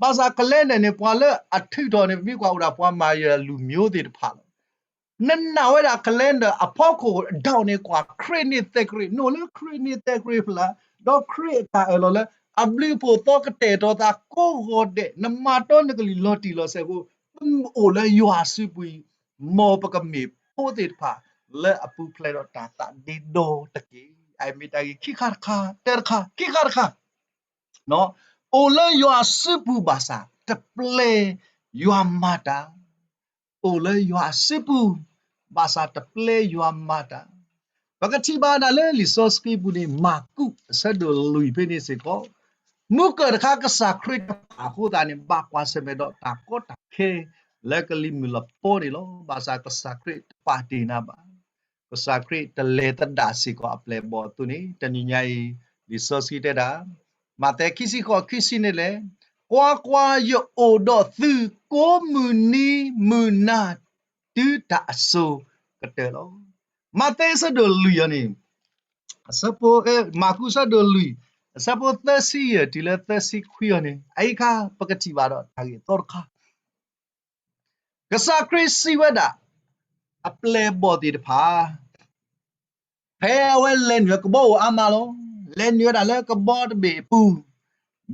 ဘၣ်ဆၣ် calendar န့ၣ် ပှၤလၢအထုးထီၣ်န့ၣ် ပမ့ၢ်ကွၢ်အိၣ်ဒၣ်ပှၤမၤယလူၤမျိုးသ့ၣ်တဖၣ်လီၤ. နနာ်ဝဲဒၣ် calendar အဖီခိၣ်အဒိၣ်န့ၣ် ကွၢ်ခရံာ်နံၣ်သဲးကရံး, နအိၣ်လၢခရံာ်နံၣ်သဲးကရံးဖျၢၣ်, ဒီးခရံာ်အတၢ်အၢၣ်လီၤလၢ အဘျုးအဖှိၣ်သီကတဲာ်ကတီၤသးကိးဂီၤဒဲး, နမၤတီနကလုၢ်လီၤတံၢ်လီၤဆဲးအဃိ, ပအိၣ်လၢယွၤစုပူၤအံၤ, မ်ပကမ့ၢ်ဖိသ့ၣ်တဖၣ် လၢအပူၤဖျဲးဒီးတၢ်သးဒ့ဒီတက့ၢ်. အမ့ၢ်တၢ်ဂ့ၢ်ခံခါတခါ, တၢတခါ, ခံခါတခါ အိၣ်လၢယွၤစုပူၤဘၣ်ဆၣ် တပျဲယွၤမၤတၢ်, အိၣ်လၢယွၤစုပူၤ ဘၣ်ဆၣ်တပျဲယွၤမၤတၢ်. ပကထံၣ်ဘၣ်ဒၣ်လၢလံာ်စီဆှံပူၤန့ၣ် မၢ်ကူး အဆၢဒိၣ်လွံၢ်ဖဲန့ၣ်စ့ၢ်ကီး, မုၢ်ကၢၢ်တခါကစၢ်ခရံာ်တပာ်အဃိသတးန့ၣ် ဘၣ်ကွၢ်ဆၢၣ်မဲာ်ဒီးတၢ်ကီတၢ်ခဲ လၢကလံၤမုၢ်လပီန့ၣ်လီၤ. ဘၣ်ဆၣ်ကစၢ်ခရံာ်တပာ်တ့ၢ်နၤဘၣ်. ကစၢ်ခရံာ်တလဲၤသဒၣ်စ့ၢ်ကီးအပျဲၢ်အဘီၣ်အသိးန့ၣ် တနံၤညါအံၤ လံာ်စီဆှံတဲဒၣ်, မးသဲ ခံဆံဃိး ခံဆံန့ၣ်လဲၣ်, ကွၢ်ကွၢ်, ယအိၣ်ဒီးသုကိးမုၢ်နံၤမုၢ်နၤ တုၤတၢ်အစိၤကတၢၢ်လီၤ. မးသဲ အဆၢဒိၣ်လွံၢ်အံၤန့ၣ်, အဆၢဖိ, မၢ်ကူးအဆၢဒိၣ်လွံၢ်, အဆၢဖိသၢဆံယဲၢ်တုၤလၢသၢဆံခွံအံၤန့ၣ် အအံၤအခါ ပကထံၣ်ဘၣ်ဒီးတၢ်ဂ့ၢ်အသီတခါ ကစၢ်ခရံာ်စံးဝဲဒၣ် အပျဲၢ်အဘီၣ်သ့ၣ်တဖၣ်, ဖဲအဝဲလဲၤနုာ်ကဘီအိၣ်အါမးလီၤ. လဲၤနုာ်ဝဲဒၣ်လၢကဘီတဘ့ၣ်အပူၤ,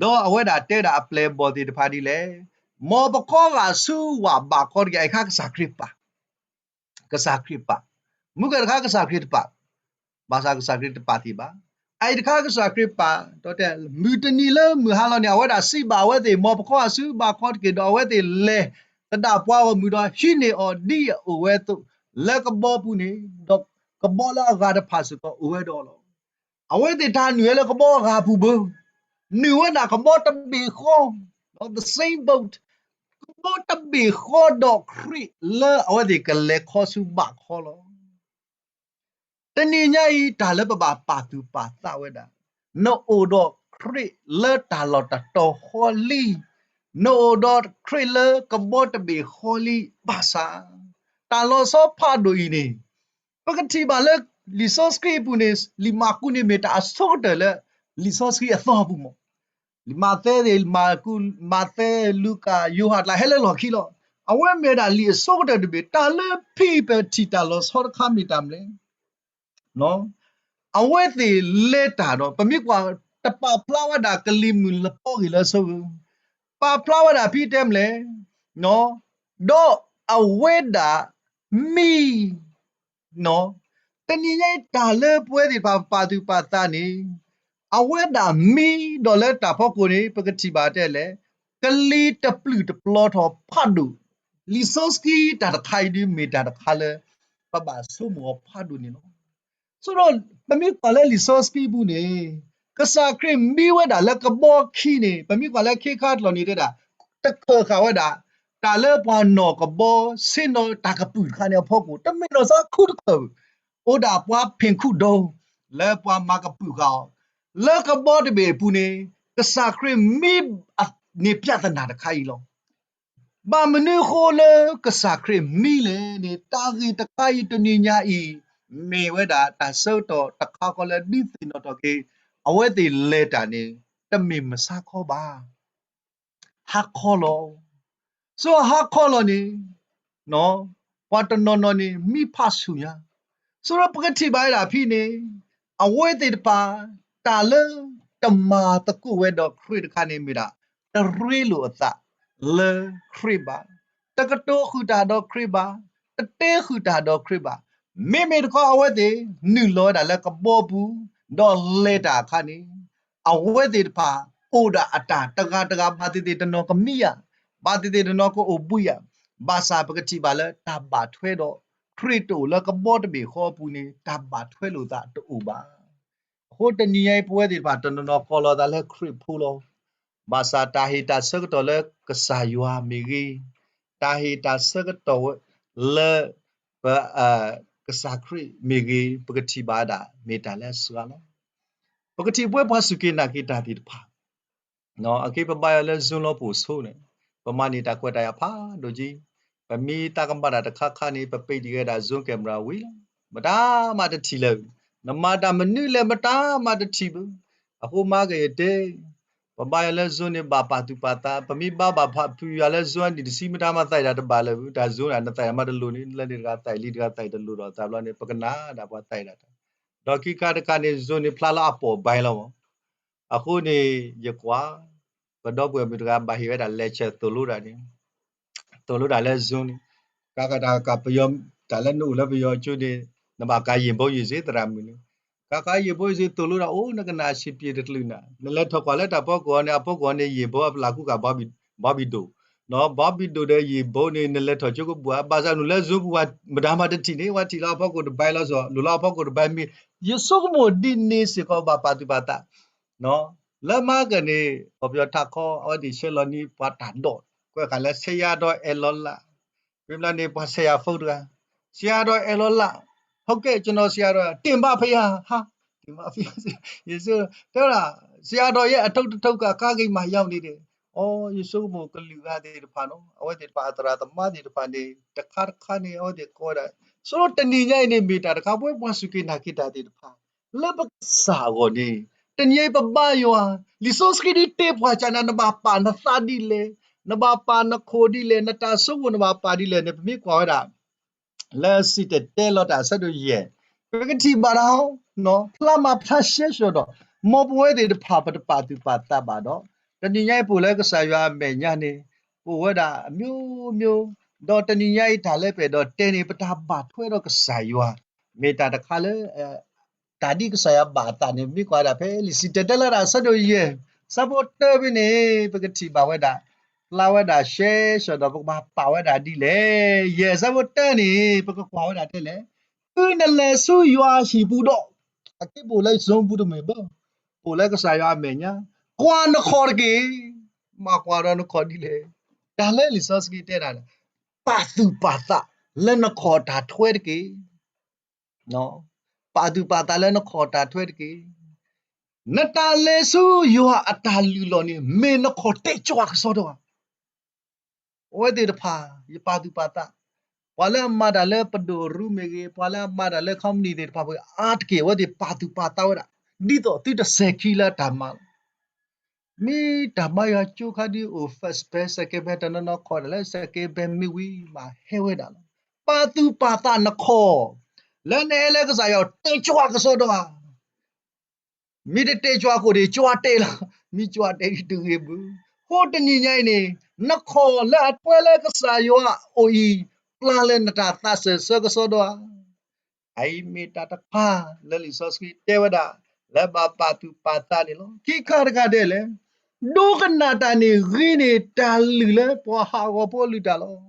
ဒီးအဝဲဒၣ်တဲဒၣ်အပျဲၢ်အဘီၣ်သ့ၣ်တဖၣ်ဒ်လဲၣ်, မ်ပခီဂာ်ဆူဝၣ်ဘးခီတက့ၢ်. အအံၤအခါကစၢ်ခရံာ်ပာ် ကစၢ်ခရံာ်ပာ်, မုၢ်ကၢၢ်တခါကစၢ်ခရံာ်တပာ်, ဘၣ်ဆၣ်ကစၢ်ခရံာ်တပာ်သ့ဘၣ်. အအံၤတခါကစၢ်ခရံာ်ပာ်, ဒီးတဲ မုၢ်တနံၤလၢမုၢ်ဟါလီၤန့ၣ် အဝဲဒၣ်စံးဘၣ်အဝဲသ့ၣ်, မ်ပခီဂာ်ဆူဘးခီတက့ၢ်. ဒီးအဝဲသ့ၣ်လဲၤသဒၣ်ပှၤဂီၢ်မုၢ်ဒီးဟံးန့ၢ်အီၤဒ်အအိၣ်ဝဲအသိး, လၢကဘီပူၤန့ၣ်, ဒီးကဘီလၢအဂၤတဖၣ်စ့ၢ်ကီးအိၣ်ဝဲဒီးအီၤလီၤ. အဝဲသ့ၣ်တဟးနုာ်ဝဲလၢကဘီအဂၤပူၤဘၣ်, နုာ်ဝဲဒၣ်ကဘီတဘ့ၣ်ဃီ, the same boat, ကဘီတဘ့ၣ်ဃီဒီးခရံာ်လၢအဝဲသ့ၣ်ကလဲၤခီဆူဘးခီလီၤ. တနံၤညါအံၤ တၢ်လၢပဘၣ်ပာ်သူၣ်ပာ်သးဝဲဒၣ်, နအိၣ်ဒီးခရံာ်လၢတၢ်လီၢ်တတီၤဃီလံ, နအိၣ်ဒီးခရံာ်လၢကဘီတဘ့ၣ်ဃီလံဘၣ်ဆၣ်, တၢ်လီၤဆီဖးဒိၣ်အံၤန့ၣ်, ပကထံၣ်ဘၣ်လၢလံာ်စီဆှံအပူၤန့ၣ် လံာ်မၢ်ကူးန့ၣ်မ့ၢ်တၢ်အဆိကတၢၢ်လၢလံာ်စီဆှံအသီအပူၤမး. လံာ်မးသဲသ့ၣ်, မၢ်ကူး, မးသဲ, လူၤကၣ်, ယိၤဟၣ် တၢ်ဟဲလၢလီၢ်ခံလီၤ. အဝဲမ့ၢ်ဝဲဒၣ်လံာ်အဆိကတၢၢ်တဘ့ၣ်. တၢ်လၢဖဲပထံၣ်တၢ်လီၤဆီတခါမ့ၢ်တၢ်မနုၤလဲၣ်. အဝဲသ့ၣ်လဲၤတၢ်ဒီး ပမ့ၢ်ကွၢ် တပာ်ဖျါဝဲဒၣ်ကလံၤမုၢ်လပီဂ့ၢ်လၢအဆိ, ပာ်ဖျါဝဲဒၣ်ဖဲတဲမနုၤလဲၣ်, ဒီးအဝဲဒၣ်မံ တနံၤညါအံၤ တၢ်လၢပဝဲသ့ၣ်တဖၣ်ပပာ်သူၣ်ပာ်သးန့ၣ်, အဝဲဒၣ်မံဒီးလၢတၢ်ဖီခိၣ်န့ၣ် ပကထံၣ်ဘၣ်တဲလဲၣ်, ကလံၤတပျုာ်တပျီထီၣ်ဖးဒိၣ်. လံာ်စီဆှံတၢ်တခါအံၤဒ်မ့ၢ်တၢ်တခါလၢ ပဘၣ်ဆိကမိၣ်အီၤဖးဒိၣ်န့ၣ်လီၤ. ဆိဒီး ပမ့ၢ်ကွၢ်လၢလံာ်စီဆှံပူၤန့ၣ်, ကစၢ်ခရံာ်မံဝဲဒၣ်လၢကဘီခံန့ၣ် ပမ့ၢ်ကွၢ်လၢခ့ခါတလီၢ်န့ၣ်တဲဒၣ်, တခၢၣ်ဃာ်ဝဲဒၣ် တၢ်လၢပှၤနီၢ်ကဘီ ဆ့ၣ်နီၤတၢ်ကပုာ်တခါန့ၣ်အဖီခိၣ် တမ့ၢ်နီၢ်စါခူတခၢၣ်, အိၣ်ဒၣ်ပှၤဖ့ၣ်ခူၣ်ဒိၣ် လၢပှၤမၤကပုာ်ဃာ်အီၤ, လၢကဘီတဘ့ၣ်အပူၤန့ၣ် ကစၢ်ခရံာ်မံ န့ၣ်ပြဿနာတခါအံၤလီၤ. ဘၣ်မနုၤအဃိလၢကစၢ်ခရံာ်မံလဲၣ်န့ၣ် တၢ်ဂ့ၢ်တခါအံၤတနံၤညါအံၤ မ့ၢ်ဝဲဒၣ်တၢ်ဆၢကတီၢ်တခါဃီလၢဒုးသ့ၣ်နီၣ်ထီၣ်က့ၤ အဝဲသ့ၣ်လဲၤတၢ်န့ၣ် တမ့ၢ်မုၢ်ဆါခီဘၣ်. ဟါခီလီၤ. ဆိဟါခီလီၤန့ၣ် ပှၤတနီၤနီၤန့ၣ် မံဖးဆူၣ်ညါ, ဆိဒီးပကထံၣ်ဘၣ်ဝဲဒၣ်ဖဲန့ၣ် အဝဲသ့ၣ်တဖၣ် တၢ်လၢတမၤသကိးဝဲဒီးခရံာ်တခါန့ၣ်မ့ၢ်ဒၣ် တရ့လိာ်အသးလၢခရံာ်ဘၣ်, တကတိၤဃုာ်တၢ်ဒီးခရံာ်ဘၣ်, တတဲဃုာ်တၢ်ဒီးခရံာ်ဘၣ်. မ့မ့ၢ်တခီ အဝဲသ့ၣ်နုာ်လီၤဝဲဒၣ်လၢကဘီပူၤ ဒီးလဲၤတၢ်အခါန့ၣ် အဝဲသ့ၣ်တဖၣ် အိၣ်ဒၣ်အတၢ်တဂၤတဂၤ ဘၣ်သ့ၣ်သ့ၣ်တနီၤကမံယၤ, ဘၣ်သ့ၣ်သ့ၣ်တနီၤကအိၣ်ဘှံးယၤ, ဘၣ်ဆၣ်ပကထံၣ်ဘၣ်လၢတၢ်ဘၣ်ထွဲဒီး ခရံာ်တအိၣ်လၢကဘီတဘ့ၣ်ဃီအပူၤန့ၣ် တၢ်ဘၣ်ထွဲလိာ်သးတအိၣ်ဘၣ်. အဃိတနံၤညါအံၤ ပဝဲသ့ၣ်တဖၣ်တနီၤနီၤကိးလီၤသးလၢခရံာ်ဖိလီၤ. ဘၣ်ဆၣ်တၢ်ဟ့ၣ်တၢ်ဆၢကတီၢ်လၢကစၢ်ယွၤမ့ၢ်ဂ့ၤ, တၢ်ဟ့ၣ်တၢ်ဆၢကတီၢ်လၢ ပ ကစၢ်ခရံာ်မ့ၢ်ဂ့ၤ ပကထံၣ်ဘၣ်ဝဲဒၣ် မ့ၢ်တၢ်လၢအစှၤလီၤ. ပကထံၣ်ပဝဲပှၤစူၢ်က့ၤနာ်က့ၤတၢ်သ့ၣ်တဖၣ် အက့ပဘါယွၤလၢ Zoom လီၤပအိၣ်ဆိန့ၣ်, ပမၤန့ၢ်တၢ်ခွဲးတၢ်ယာ်ဖးဒိၣ်က့, ပမ့ၢ်သးကမၣ်တၢ်တခါခါန့ၣ် ပပ့းတံၢ်ဝဲဒၣ် Zoom camera ဝံၤလီၤ. မတၤမးတထံၣ်လၢၤ, နမၤတၢ်မနုၤလဲၣ် မတၤမးတထံၣ်ဘၣ်. အဃိမၤက့ၤယတဲ, ပဘါယွၤလၢ Zoom န့ၣ် ဘၣ်ပာ်သူၣ်ပာ်သး, ပမ့ၢ်ဘါဘၣ်ဖးဖုယွၤလၢ Zoom နံၣ်တဆံ မတၤမးသးအံၤတၢ်တဘၣ်လၢၤဘၣ်, တၢ် Zoom နသးအံၤမးတလိၤန့ၣ် လၢန့ၣ်တဂၤသးအံၤလံ တဂၤသးအံၤတလိၤဒီးသးဘျီန့ၣ် ပကနၣ်ဒၣ်ပှၤသးအံၤဒၣ်တၢ်, ဒီးခံခါတခါန့ၣ် Zoom န့ၣ်ဖျါလၢအပိာ်ဘၣ်လီၤမး အဃိန့ၣ် ယကွၢ် ပဒီပုၢ်ဝဲၢ်မုၣ်တဂၤ ဘၣ်ဟ့ၣ်ဝဲဒၣ် lecture သိၣ်လိတၢ်န့ၣ်, သိၣ်လိတၢ်လၢ Zoom န့ၣ်, ကကတၢၢ်ကပယီၤ, တၢ်လၢနအိၣ်လၢပယီၤကၠိန့ၣ် နဘၣ်ကးယံာ်ဘိယံာ်စ့ သရၣ်မုၣ်န့ၣ်, ကကးယံာ်ဘိယံာ်စ့ သိၣ်လိတၢ်အိၣ် နကနၣ်ဆံးပျ့ၤတကလုာ်နၤ, နလဲၤထီၣ်ကွၢ်လၢတၢ်ဖီခိၣ်အီၤန့ၣ် အဖီခိၣ်အီၤန့ၣ် ယံာ်ဘိအပျၢ်ကူကး ဘီဘံၣ်ဒိၣ်, ဘီဘံၣ်ဒိၣ်ဒီးယံာ်ဘိန့ၣ် နလဲၤထီၣ်ကၠိကဘှၢ်, ဘၣ်ဆၣ်နုာ်လၢ Zoom ပူၤ မတၤမးတထံၣ်န့ၣ် ပှၤထံၣ်လီၤအဖီခိၣ်တဘၣ်လီၤစီၤ, နုာ်လီၤအဖီခိၣ်တဘၣ်မ့ၢ်, ယဆိကမိၣ်ဒ်န့ၣ်စ့ၢ်ကီး ဘၣ်ပာ်သူၣ်ပာ်သး လၢမၤကန့ၣ် ကီၢ်ပယီၤထးခီ အဝဲသ့ၣ်ဆှၢလီၤန့ၢ်ပှၤတၢ်ဒိး, ကွဲးဃာ်လၢ ဆရာတော်အဲၣ်လီၤလး, မ့ၢ်ဘျီန့ၣ် ပှၤဆဲးယၤဖိတဂၤ, ဆရာတော်အဲၣ်လီၤလး, ဟုတ်ကဲ့ ကျွန်တော်ဆရာတော်, တင်ပါ့ၢ်ဖဲယၤ, ဟါ, တင်ပါ့ၢ်ဖဲယၤ, ယဆိ, တဲဝဲဒၣ်, ဆရာတော်ရဲ့အထုပ်တစ်ထုပ်က အကါဂ့ၤမးရောက်နေတယ်, အိ ယဆိကမိၣ်ကလုာ်ဂၤသ့ၣ်တဖၣ်နီၤ, အဝဲသ့ၣ်တဖၣ်အသရၣ်သမါသ့ၣ်တဖၣ်န့ၣ် တခါတခါန့ၣ် အဝဲသ့ၣ်ကိးဝဲဒၣ်, ဆိတနံၤညါအံၤန့ၣ် မ့ၢ်တၢ်တခါ ပဝဲပှၤစူၢ်က့ၤနာ်က့ၤတၢ်သ့ၣ်တဖၣ် လၢပကစၢ်အဂီၢ်န့ၣ်, တနံၤညါအံၤပဘါယွၤ, လံာ်စီဆှံဒ်တဲပှၤကနၣ် နဘၣ်ပာ်နသးဒ်လဲၣ်, နဘၣ်ပာ်နခိၣ်ဒ်လဲၣ်, နတၢ်ဆိကမိၣ်နဘၣ်ပာ်ဒ်လဲၣ်န့ၣ် ပမ့ၢ်ကွၢ်ဝဲဒၣ် လၢစံၣ်တဲၤတဲလီၤတၢ်အဆၢဒိၣ်ယဲၢ်, ပကထံၣ်ဘၣ်ဒၣ်, ဖျါမၤဖျါရှဲရှၢၤဒီး, မ်ပဝဲသ့ၣ်တဖၣ်ပတပာ်သူၣ်ပာ်သးဘၣ်ဒီး, တနံၤညါအံၤပအိၣ်လၢကစၢ်ယွၤအမဲာ်ညါန့ၣ်, ပအိၣ်ဝဲဒၣ်အမျိုးမျိုး, ဒီးတနံၤညါအံၤတၢ်လၢပအဲၣ်ဒိးတဲန့ၣ် ပတၢ်ဘၣ်ထွဲဒီးကစၢ်ယွၤ, မ့ၢ်တၢ်တခါလၢ တၢ်ဒ်ကစၢ်ယွၤဘၣ်အသးန့ၣ် ပမ့ၢ်ကွၢ်ဝဲဒၣ်ဖဲလံာ်စံၣ်တဲၤတဲလီၤတၢ်အဆၢဒိၣ်ယဲၢ်, ဆၢဖိတၢဖဲန့ၣ် ပကထံၣ်ဘၣ်ဝဲဒၣ်, ဖျါဝဲဒၣ်ရှဲရှၢၤဒီး ပကဘၣ်ပာ်ဝဲဒၣ်ဒ်လဲၣ်, ယဲၢ်ဆၢဖိတၢန့ၣ် ပကကွၢ်ဝဲဒၣ်တဲလဲၣ်, တုၤနလဲၤဆူယွၤဟံၣ်ပူၤဒီး, အက့ပအိၣ်လၢ Zoom ပူၤတမ့ၢ်ဘၣ်, ပအိၣ်လၢကစၢ်ယွၤအမဲာ်ညါ, ကွၢ်နခီၣ်တက့ၢ်, မၤကွၢ်ဒီးနခီၣ်ဒ်လဲၣ် တၢ်လၢလံာ်စီဆှံတဲဒၣ်န့ၣ်, ပာ်သူၣ်ပာ်သးလၢနခီၣ်တၢ်ထွဲတက့ၢ်. ပာ်သူၣ်ပာ်သးလၢနခီၣ်တၢ်ထွဲတက့ၢ်. နတၢ်လဲၤဆူယွၤအတၢ်လုၢ်လီၢ်န့ၣ် မ့ၢ်နခီၣ်တဲာ်ကၠွကစီဒီဧါ. အဝဲသ့ၣ်တဖၣ် ယပာ်သူၣ်ပာ်သး, ပှၤလၢအမၤတၢ်လၢပဒိၣ်ရူမ့ၢ်ဂ့ၤ, ပှၤလၢအမၤတၢ်လၢ company သ့ၣ်တဖၣ်အါတက့ၢ် အဝဲသ့ၣ်ပာ်သူၣ်ပာ်သးဝဲဒၣ်, ဒ်သိးသုတစဲၤခံလၢအတၢ်မၤလီၤ. မ့ၢ်တၢ်ဘါယွၤကၠိခါဒ်အိၣ် first pay, second pay တနီၤနီၤခီၣ်ဒၣ်လၢ second pay မ့ၢ်ဝံၤမးဟဲဝဲဒၣ်လီၤ. ပာ်သူၣ်ပာ်သးနခီၣ် လၢနဟဲလၢကစၢ်ယွၤတဲာ်ကၠွကစီဒီဧါ. မ့ၢ်တတဲာ်ကၠွအဃိန့ၣ် ကၠွတဲာ်လီၤ, မ့ၢ်ကၠွတဲာ်ဒ်တဂ့ၤဘၣ်. အဃိတနံၤညါအံၤန့ၣ် နခီၣ်လၢအထွဲလၢကစၢ်ယွၤအအိၣ်အံၤ ပျၢ်လၢနတၢ်သးစၢၢ်ဆၢကစီဒီဧါ. အအံၤမ့ၢ်တၢ်တခါလၢလံာ်စီဆှံတဲဝဲဒၣ် လၢဘၣ်ပာ်သူၣ်ပာ်သးန့ၣ်လီၤ. ခံခါတခါဒဲးလဲၣ်, ဒိကနၣ်တၢ်န့ၣ်ဂ့ၤန့ၢ်တၢ်လုၢ်လၢပှၤဟးဂီၤဖိအလုၢ်တၢ်လီၤ.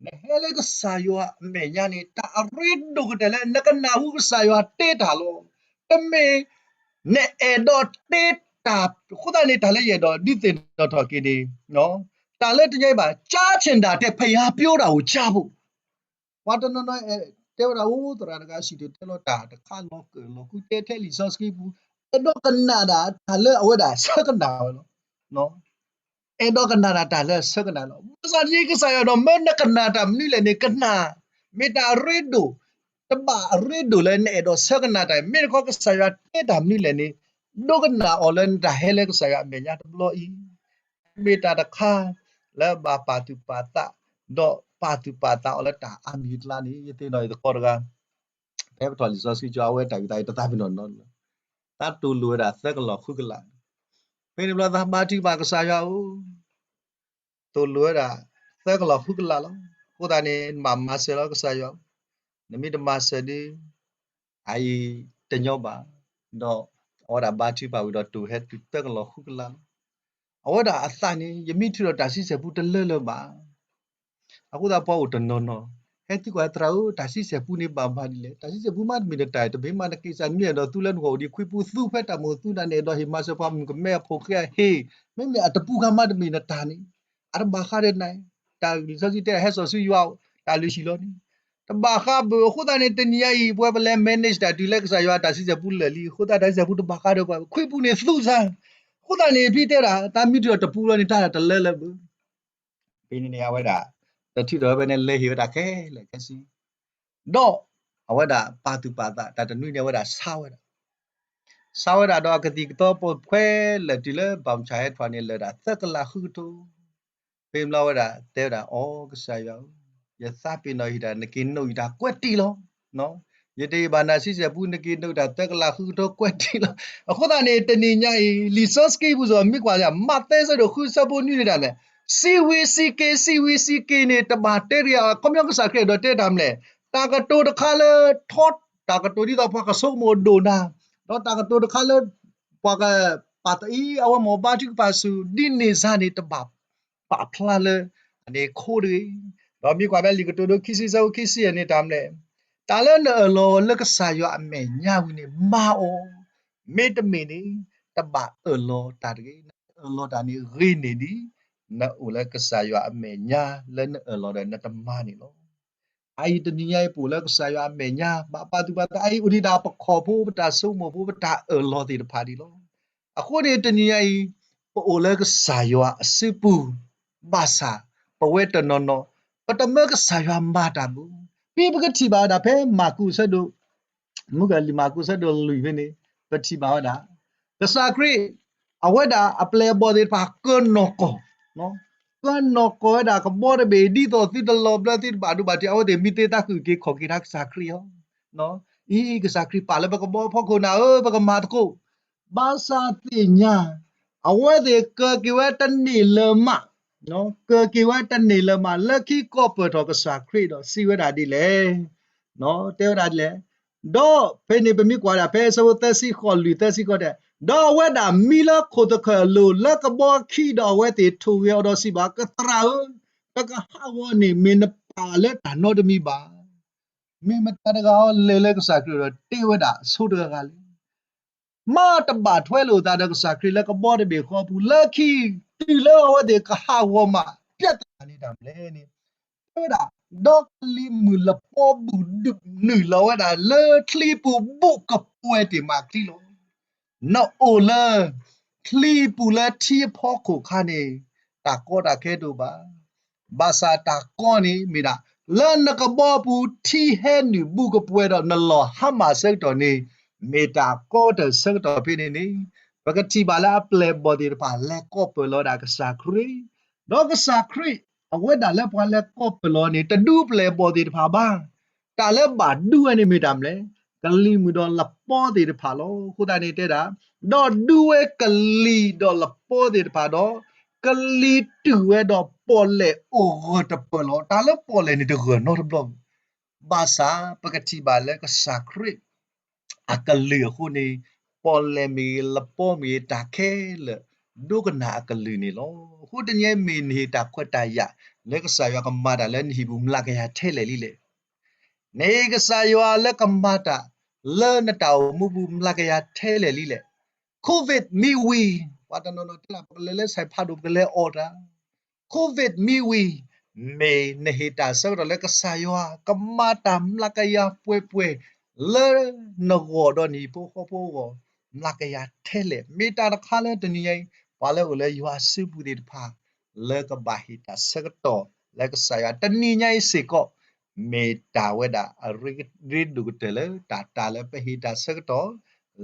နဟဲလၢကစၢ်ယွၤအမဲာ်ညါန့ၣ် တၢ်အရ့ဒိၣ်ကတၢၢ်လၢနကနၢ်ဟူကစၢ်ယွၤတဲတၢ်လီၤ. တမ့ၢ် နအဲၣ်ဒိးတဲတၢ်အဃိသတးန့ၣ် တၢ်လၢယအဲၣ်ဒိးဒုးသ့ၣ်နီၣ်ထီၣ်က့ၤန့ၣ် တၢ်လၢတညီဘၣ် ကြားချင်တာထက် ဘုရားပြောတာကို ကြားဖို့. ပှၤတနီၤနီၤတဲဝဲဒၣ် အိၣ်သရၣ်တဂၤစံၣ်တဲၤတဲလီၤတၢ်တခါလီၤကၢၢ်လီၤဃုတဲထဲလံာ်စီဆှံပူၤ, အဲၣ်ဒိးကနၣ်ဒၣ်တၢ်လၢအဝဲဒၣ်ဆၢကနၣ်ဝဲလီၤ. အဲၣ်ဒိးကနၣ်ဒၣ်တၢ်လၢဆၢကနၣ်လီၤ. ဘၣ်ဆၣ်တယံၤကစၢ်ယွၤဒီး မ့ၢ်နကနၣ်တၢ်မနုၤလဲၣ်န့ၣ် ကနၣ်, မ့ၢ်တၢ်အရ့ဒိၣ်, တဘၣ်အရ့ဒိၣ်လၢနအဲၣ်ဒိးဆၢကနၣ်တၢ်, မ့ၢ်တခီကစၢ်ယွၤတဲတၢ်မနုၤလဲၣ်န့ၣ် ဒိကနၣ်အီၤလၢနတၢ်ဟဲလၢကစၢ်ယွၤအမဲာ်ညါတဘျီအံၤ မ့ၢ်တၢ်တခါလၢဘၣ်ပာ်သူၣ်ပာ်သး, ဒီးပာ်သူၣ်ပာ်သးအီၤလၢတၢ်အါမံၤအကျါန့ၣ် ယသ့ၣ်နီၣ်အံၤသကိးတဂၤ, ဖဲပထီၣ်လံာ်စီဆှံကၠိ အဝဲတၢ်ဂ့ၢ်သးအံၤတသးပ့ၤနီၣ်နီၤ, တၢ်တိၢ်လိာ်ဝဲဒၣ်သၢကလီၢ်ဃုကလး, ဖဲန့ၣ်ဘျီသးဘါထုကဖၣ်ကစၢ်ယွၤဧၢ, တိၢ်လိာ်ဝဲဒၣ်သၢကလီၢ်ဃုကလးလီၤ. အဃိသတးန့ၣ် နဘၣ်မၤစၢၤလီၤကစၢ်ယွၤ, နမ့ၢ်တမၤစၢၤဒီး အအံၤတညီဘၣ်, ဒီးအဝဲဒၣ်ဘါထုကဖၣ်ဝံၤဒီးတိၢ်ဟဲတုၤသၢကလီၢ်ဃုကလးလီၤ. အဝဲဒၣ်အသးန့ၣ် ယမ့ၢ်ထုးဒီးတၢ်ဆံဆဲၣ်ပူတလၢလၢၤဘၣ်. အဃိသတးပှၤအိၣ်တနီၤနီၤ ဟဲသံကွၢ်သရၣ်ဧၢ တၢ်ဆံဆဲၣ်ပူန့ၣ်ဘၣ်မၤဒ်လဲၣ်, တၢ်ဆံဆဲၣ်ပူမးတမ့ၢ်နတၢ်, တမ့ၢ်မးနက့ၤစၢ်နမ့ၢ်အဲၣ်ဒိးသူလၢနဂီၢ်အိၣ်ဒံး ခွံပူသူဖဲတၢ်မုၢ်သူနၤန့ၣ် အဲၣ်ဒိးဟ့ၣ်မၤစၢၤပှၤမုၣ်ကမဲအဖိဃဲအဟ့ၣ်, မ့မ့ၢ်အတပူခါမးတမ့ၢ်နတၢ်န့ၣ်, အတဘၣ်ဃးဒီးနၤ, တၢ်လံာ်စီဆှံတဲဟဲစိာ်ဆူယွၤတၢ်လုၢ်ဟံၣ်လီၤန့ၣ်, တဘၣ်ဃးဘၣ်. အဃိသတးန့ၣ် တနံၤညါအံၤ ပဝဲပလဲၤ manage တၢ်တုၤလၢကစၢ်ယွၤတၢ်ဆံဆဲၣ်ပူလၢာ်လံ, အဃိသတးတၢ်ဆံဆဲၣ်ပူတဘၣ်ဃးဒီးပှၤ, ခွံပူန့ၣ်သူစၢ်, အဃိသတးန့ၣ် ဖဲတဲဒၣ် တၢ်မ့ၢ်ထုးဒီးတပူလီၤန့ၣ် တၢ်တလၢလၢၤဘၣ်. ဖဲန့ၣ်န့ၣ် အဝဲဒၣ် တထုးထီၣ်ဝဲဖဲန့ၣ် လဲၤဟ့ၣ်ဝဲဒၣ်ခဲလၢာ်ခဲဆ့, ဒီးအဝဲဒၣ်ပာ်သူၣ်ပာ်သး တၢ်တနွံန့ၣ် အဝဲဒၣ်ဆါဝဲဒၣ်, ဆါဝဲဒၣ်ဒီးအကသံၣ်ကသီပိာ်ခွဲလၢာ်တုၤလၢဘၣ်မုၢ်ဆၣ်ဟဲထီၣ်န့ၣ် လၢာ်ဒၣ်သၢကလးဃုကထိ ဖဲန့ၣ်ဘျီဝဲဒၣ်တဲဝဲဒၣ် အိ ကစၢ်ယွၤဧၢ, ယသးပ့ၤနီၣ်ယတၢ် နက့ၤနိၣ်ယတၢ်ကွဲးတံၢ်လီၤ. ယတဟ့ၣ်ဘၣ်နၤဆံဆဲၣ်ပူ နက့ၤနိၣ်တၢ်သၢကလးဃုကထိကွဲးတံၢ်လီၤ. အဃိသတးန့ၣ် တနံၤညါအံၤ လံာ်စီဆှံပူၤစ့ၢ်ကီး မ့ၢ်ကွၢ် မးသဲဆၢဒိၣ်ဃုဆၢဖိနွံန့ၣ်ဒၣ်လဲာ်, စံးဝံစံးက့ၤ စံးဝံစံးက့ၤန့ၣ် တဘၣ်တဲတဂ့ၤ, အခီပညီကစၢ်ခရံာ်အဲၣ်ဒိးတဲတၢ်မနုၤလဲၣ်, တၢ်ကတိၤတခါလၢထီ, တၢ်ကတိၤဒ်သိးပှၤကဆိကမိၣ်ဒိၣ်နၤ, ဒီးတၢ်ကတိၤတခါလၢ ပှၤကပာ်သးအံၤ အဝဲမ့ၢ်ဘါထုကဖၣ်ဆူ ဒ်န့ၣ်စ့ၢ်န့ၣ် တဘၣ်ပာ်ဖျါလၢအန့ၣ်ခိတဂ့ၤ. ဒီးမ့ၢ်ကွၢ်ဖဲလံာ်ကတိၤဒိ ခံဆံဆၢဖိခံဆံယဲၢ်န့ၣ် တၢ်မနုၤလဲၣ်, တၢ်လၢနအၢၣ်လီၤလၢကစၢ်ယွၤအမဲာ်ညါဝံၤန့ၣ် မၤအီၤ, မ့တမ့ၢ်န့ၣ် တဘၣ်အၢၣ်လီၤတၢ်တဂ့ၤ. နအၢၣ်လီၤတၢ်န့ၣ်ဂ့ၤန့ၢ်ဒံး နအိၣ်လၢကစၢ်ယွၤအမဲာ်ညါ လၢနအၢၣ်လီၤဒီးနတမၤန့ၣ်လီၤ. အအံၤတနံၤညါအံၤ ပအိၣ်လၢကစၢ်ယွၤအမဲာ်ညါ ဘၣ်ပာ်သူၣ်ပာ်သး အအံၤအိၣ်ဒံးဒၣ်ပခီၣ်ဖိ ပတၢ်ဆိကမိၣ်ဖိ ပတၢ်အၢၣ်လီၤသ့ၣ်တဖၣ်ဒံးလီၤ. အဃိန့ၣ် တနံၤညါအံၤ ပအိၣ်လၢကစၢ်ယွၤအစုပူၤ ဘၣ်ဆၣ် ပဝဲတနီၤနီၤ ပတမၢကစၢ်ယွၤမၤတၢ်ဘၣ်. ဖဲပကထံၣ်ဘၣ်ဝဲဒၣ်ဖဲမၢ်ကူးဆၢဒိၣ် မုၢ်ကလံၤမၢ်ကူးဆၢဒိၣ်လွံၢ်ဖဲန့ၣ် ပထံၣ်ဘၣ်ဝဲဒၣ် ကစၢ်ခရံာ် အဝဲဒၣ်အပျဲၢ်အဘီၣ်သ့ၣ်တဖၣ် ကၢနီၢ်ကီၢ်, ကၢနီၢ်ကီၢ်ဝဲဒၣ်ကဘီတဘ့ၣ် ဒ်သိးသုတလီၤဘျၢ သုတဘၣ်ဒိဘၣ်ထံး အဝဲသ့ၣ်မံသ့သးခုက့ၤခီၣ်က့ၤတၢ်ကစၢ်ခရံာ်အီၤ. အံၤ ကစၢ်ခရံာ်ပာ်လၢပကဘီဖီခိၣ်နၤဧၢ ပကမၤသကိး, ဘၣ်ဆၣ်သ့ၣ်ညါ အဝဲသ့ၣ်ကၢၤက့ၤဝဲတန့ၢ်လၢၤမး, ကၢၤက့ၤဝဲတန့ၢ်လၢၤမး လၢခံကိးပၢၢ်ထီၣ်ကစၢ်ခရံာ်ဒီးစံးဝဲဒၣ်ဒ်လဲၣ်, တဲဝဲဒၣ်ဒ်လဲၣ်. ဒီးဖဲန့ၣ်ပမ့ၢ်ကွၢ်ဒၣ်ဖဲအဆၢဖိသၢဆံဃိးလွံၢ်သၢဆံဃိးတဲ, ဒီးအဝဲဒၣ်မံလၢခိၣ်သခၢၣ်အလိၤ လၢကဘီခံဒီးအဝဲသ့ၣ်ထိၣ်ဂဲၤအီၤဒီးစံးဘၣ်, ကသရၣ်ဧၢ, ပကဟးဂီၤန့ၣ် မ့ၢ်နပာ်လၢတၢ်နီတမံၤဘၣ်. မ့ၢ်မတၤတဂၤလဲၤလၢကစၢ်ခရံာ်ဒီးတဲဝဲဒၣ်ဆိတဂၤဂၤလဲၣ်. မ့ၢ်တဘၣ်ထွဲလိာ်သးဒီးကစၢ်ခရံာ်လၢကဘီတဘ့ၣ်ဃီပူၤ လၢခံတုၤလၢအဝဲသ့ၣ်ကဟးဂီၤမး ပြဿနာန့ၣ် တဲဝဲဒၣ်မနုၤလဲၣ်န့ၣ်, တဲဝဲဒၣ်, ဒီးကလံၤမုၢ်လပီဘူးဒုးနုာ်လီၤဝဲဒၣ်လၢချံပူၤဘူးကပှဲၤတ့ၢ်မးချံလီၤ. နအိၣ်လၢချံပူၤလၢထံအဖီခိၣ်အခါန့ၣ်, တၢ်ကီတၢ်ခဲတအိၣ်ဘၣ်. ဘၣ်ဆၣ်တၢ်ကီန့ၣ်မ့ၢ်ဒၣ်, လၢနကဘီပူၤထံဟဲနုာ်ဘူးကပှဲၤဒီးနလီၤဟါမၢ်ဆၢကတီၢ်န့ၣ်, မ့ၢ်တၢ်ကီတၢၢ်ဆၢကတီၢ်ဖဲန့ၣ်န့ၣ်, ပကထံၣ်ဘၣ်လၢအပျဲၢ်အဘီၣ်သ့ၣ်တဖၣ်လဲၤကိးပၢၢ်လီၤဝဲဒၣ်ကစၢ်ခရံာ်, ဒီးကစၢ်ခရံာ် အဝဲဒၣ်လၢပှၤလဲၤကိးပၢၢ်လီၤန့ၣ် တဒူပျဲၢ်အဘီၣ်သ့ၣ်တဖၣ်ဘၣ်. တၢ်လၢဘၣ်ဒူဝဲန့ၣ်မ့ၢ်တၢ်မနုၤလဲၣ်, ကလံၤမုၢ်ဒီးလပီသ့ၣ်တဖၣ်လီၤ. အဃိသတးန့ၣ်တဲဒၣ်, ဒီးဒူဝဲကလံၤဒီးလပီသ့ၣ်တဖၣ်ဒီး, ကလံၤတုာ်ဝဲဒီးပီၣ်လဲၣ်အိၣ်ဂၢၢ်တပၢၢ်လီၤ. တၢ်လၢပီၣ်လဲၣ်န့ၣ်တဂၢၢ်နီတဘျီ, ဘၣ်ဆၣ်ပကထံၣ်ဘၣ်လၢကစၢ်ခရံာ် အကလုၢ်အဃိန့ၣ်, ပီၣ်လဲၣ်မ့ၢ်ဂ့ၤ လပီမ့ၢ်ဂ့ၤ တၢ်ခဲလၢာ် ဒိကနၣ်အကလုၢ်န့ၣ်လီၤ. အဃိတနံၤအံၤမ့ၢ်နဟ့ၣ်တၢ်ခွဲးတၢ်ယာ် လၢကစၢ်ယွၤကမၤတၢ်လၢနဟံၣ်ပူၤ မျးကယၤထဲလဲၣ်လံလဲၣ်. နဟ့ၣ်ကစၢ်ယွၤလၢကမၤတၢ် လၢနတၢ်အိၣ်မူပူၤ မျးကယၤထဲလဲၣ်လံလဲၣ်. COVID မံဝံၤ, ပှၤတနီၤနီၤတဲဒၣ် ပကလဲၤလၢစဲးဖးဒိၣ် ပကလဲၤအီၣ်တၢ် COVID မံဝံၤ, မ့ၢ်နဟ့ၣ်တၢ်ဆၢကတီၢ်လၢကစၢ်ယွၤကမၤတၢ်မျးကယၤပှဲၤပှဲၤ လၢနဂီၢ်ဒီးနဟံၣ်ဖိဃီဖိအဂီၢ် မျးကယၤထဲလဲၣ်. မ့ၢ်တၢ်တခါလၢတနံၤညါအံၤ ပှၤလၢအိၣ်လၢယွၤစုပူၤသ့ၣ်တဖၣ် လၢကဘၣ်ဟ့ၣ်တၢ်ဆၢကတီၢ် လၢကစၢ်ယွၤတနံၤညါအံၤစ့ၢ်ကီး မ့ၢ်တၢ်ဝဲဒၣ်အရ့ဒိၣ်ကတၢၢ်လၢတၢ်တၢ်လၢပဟ့ၣ်တၢ်ဆၢကတီၢ်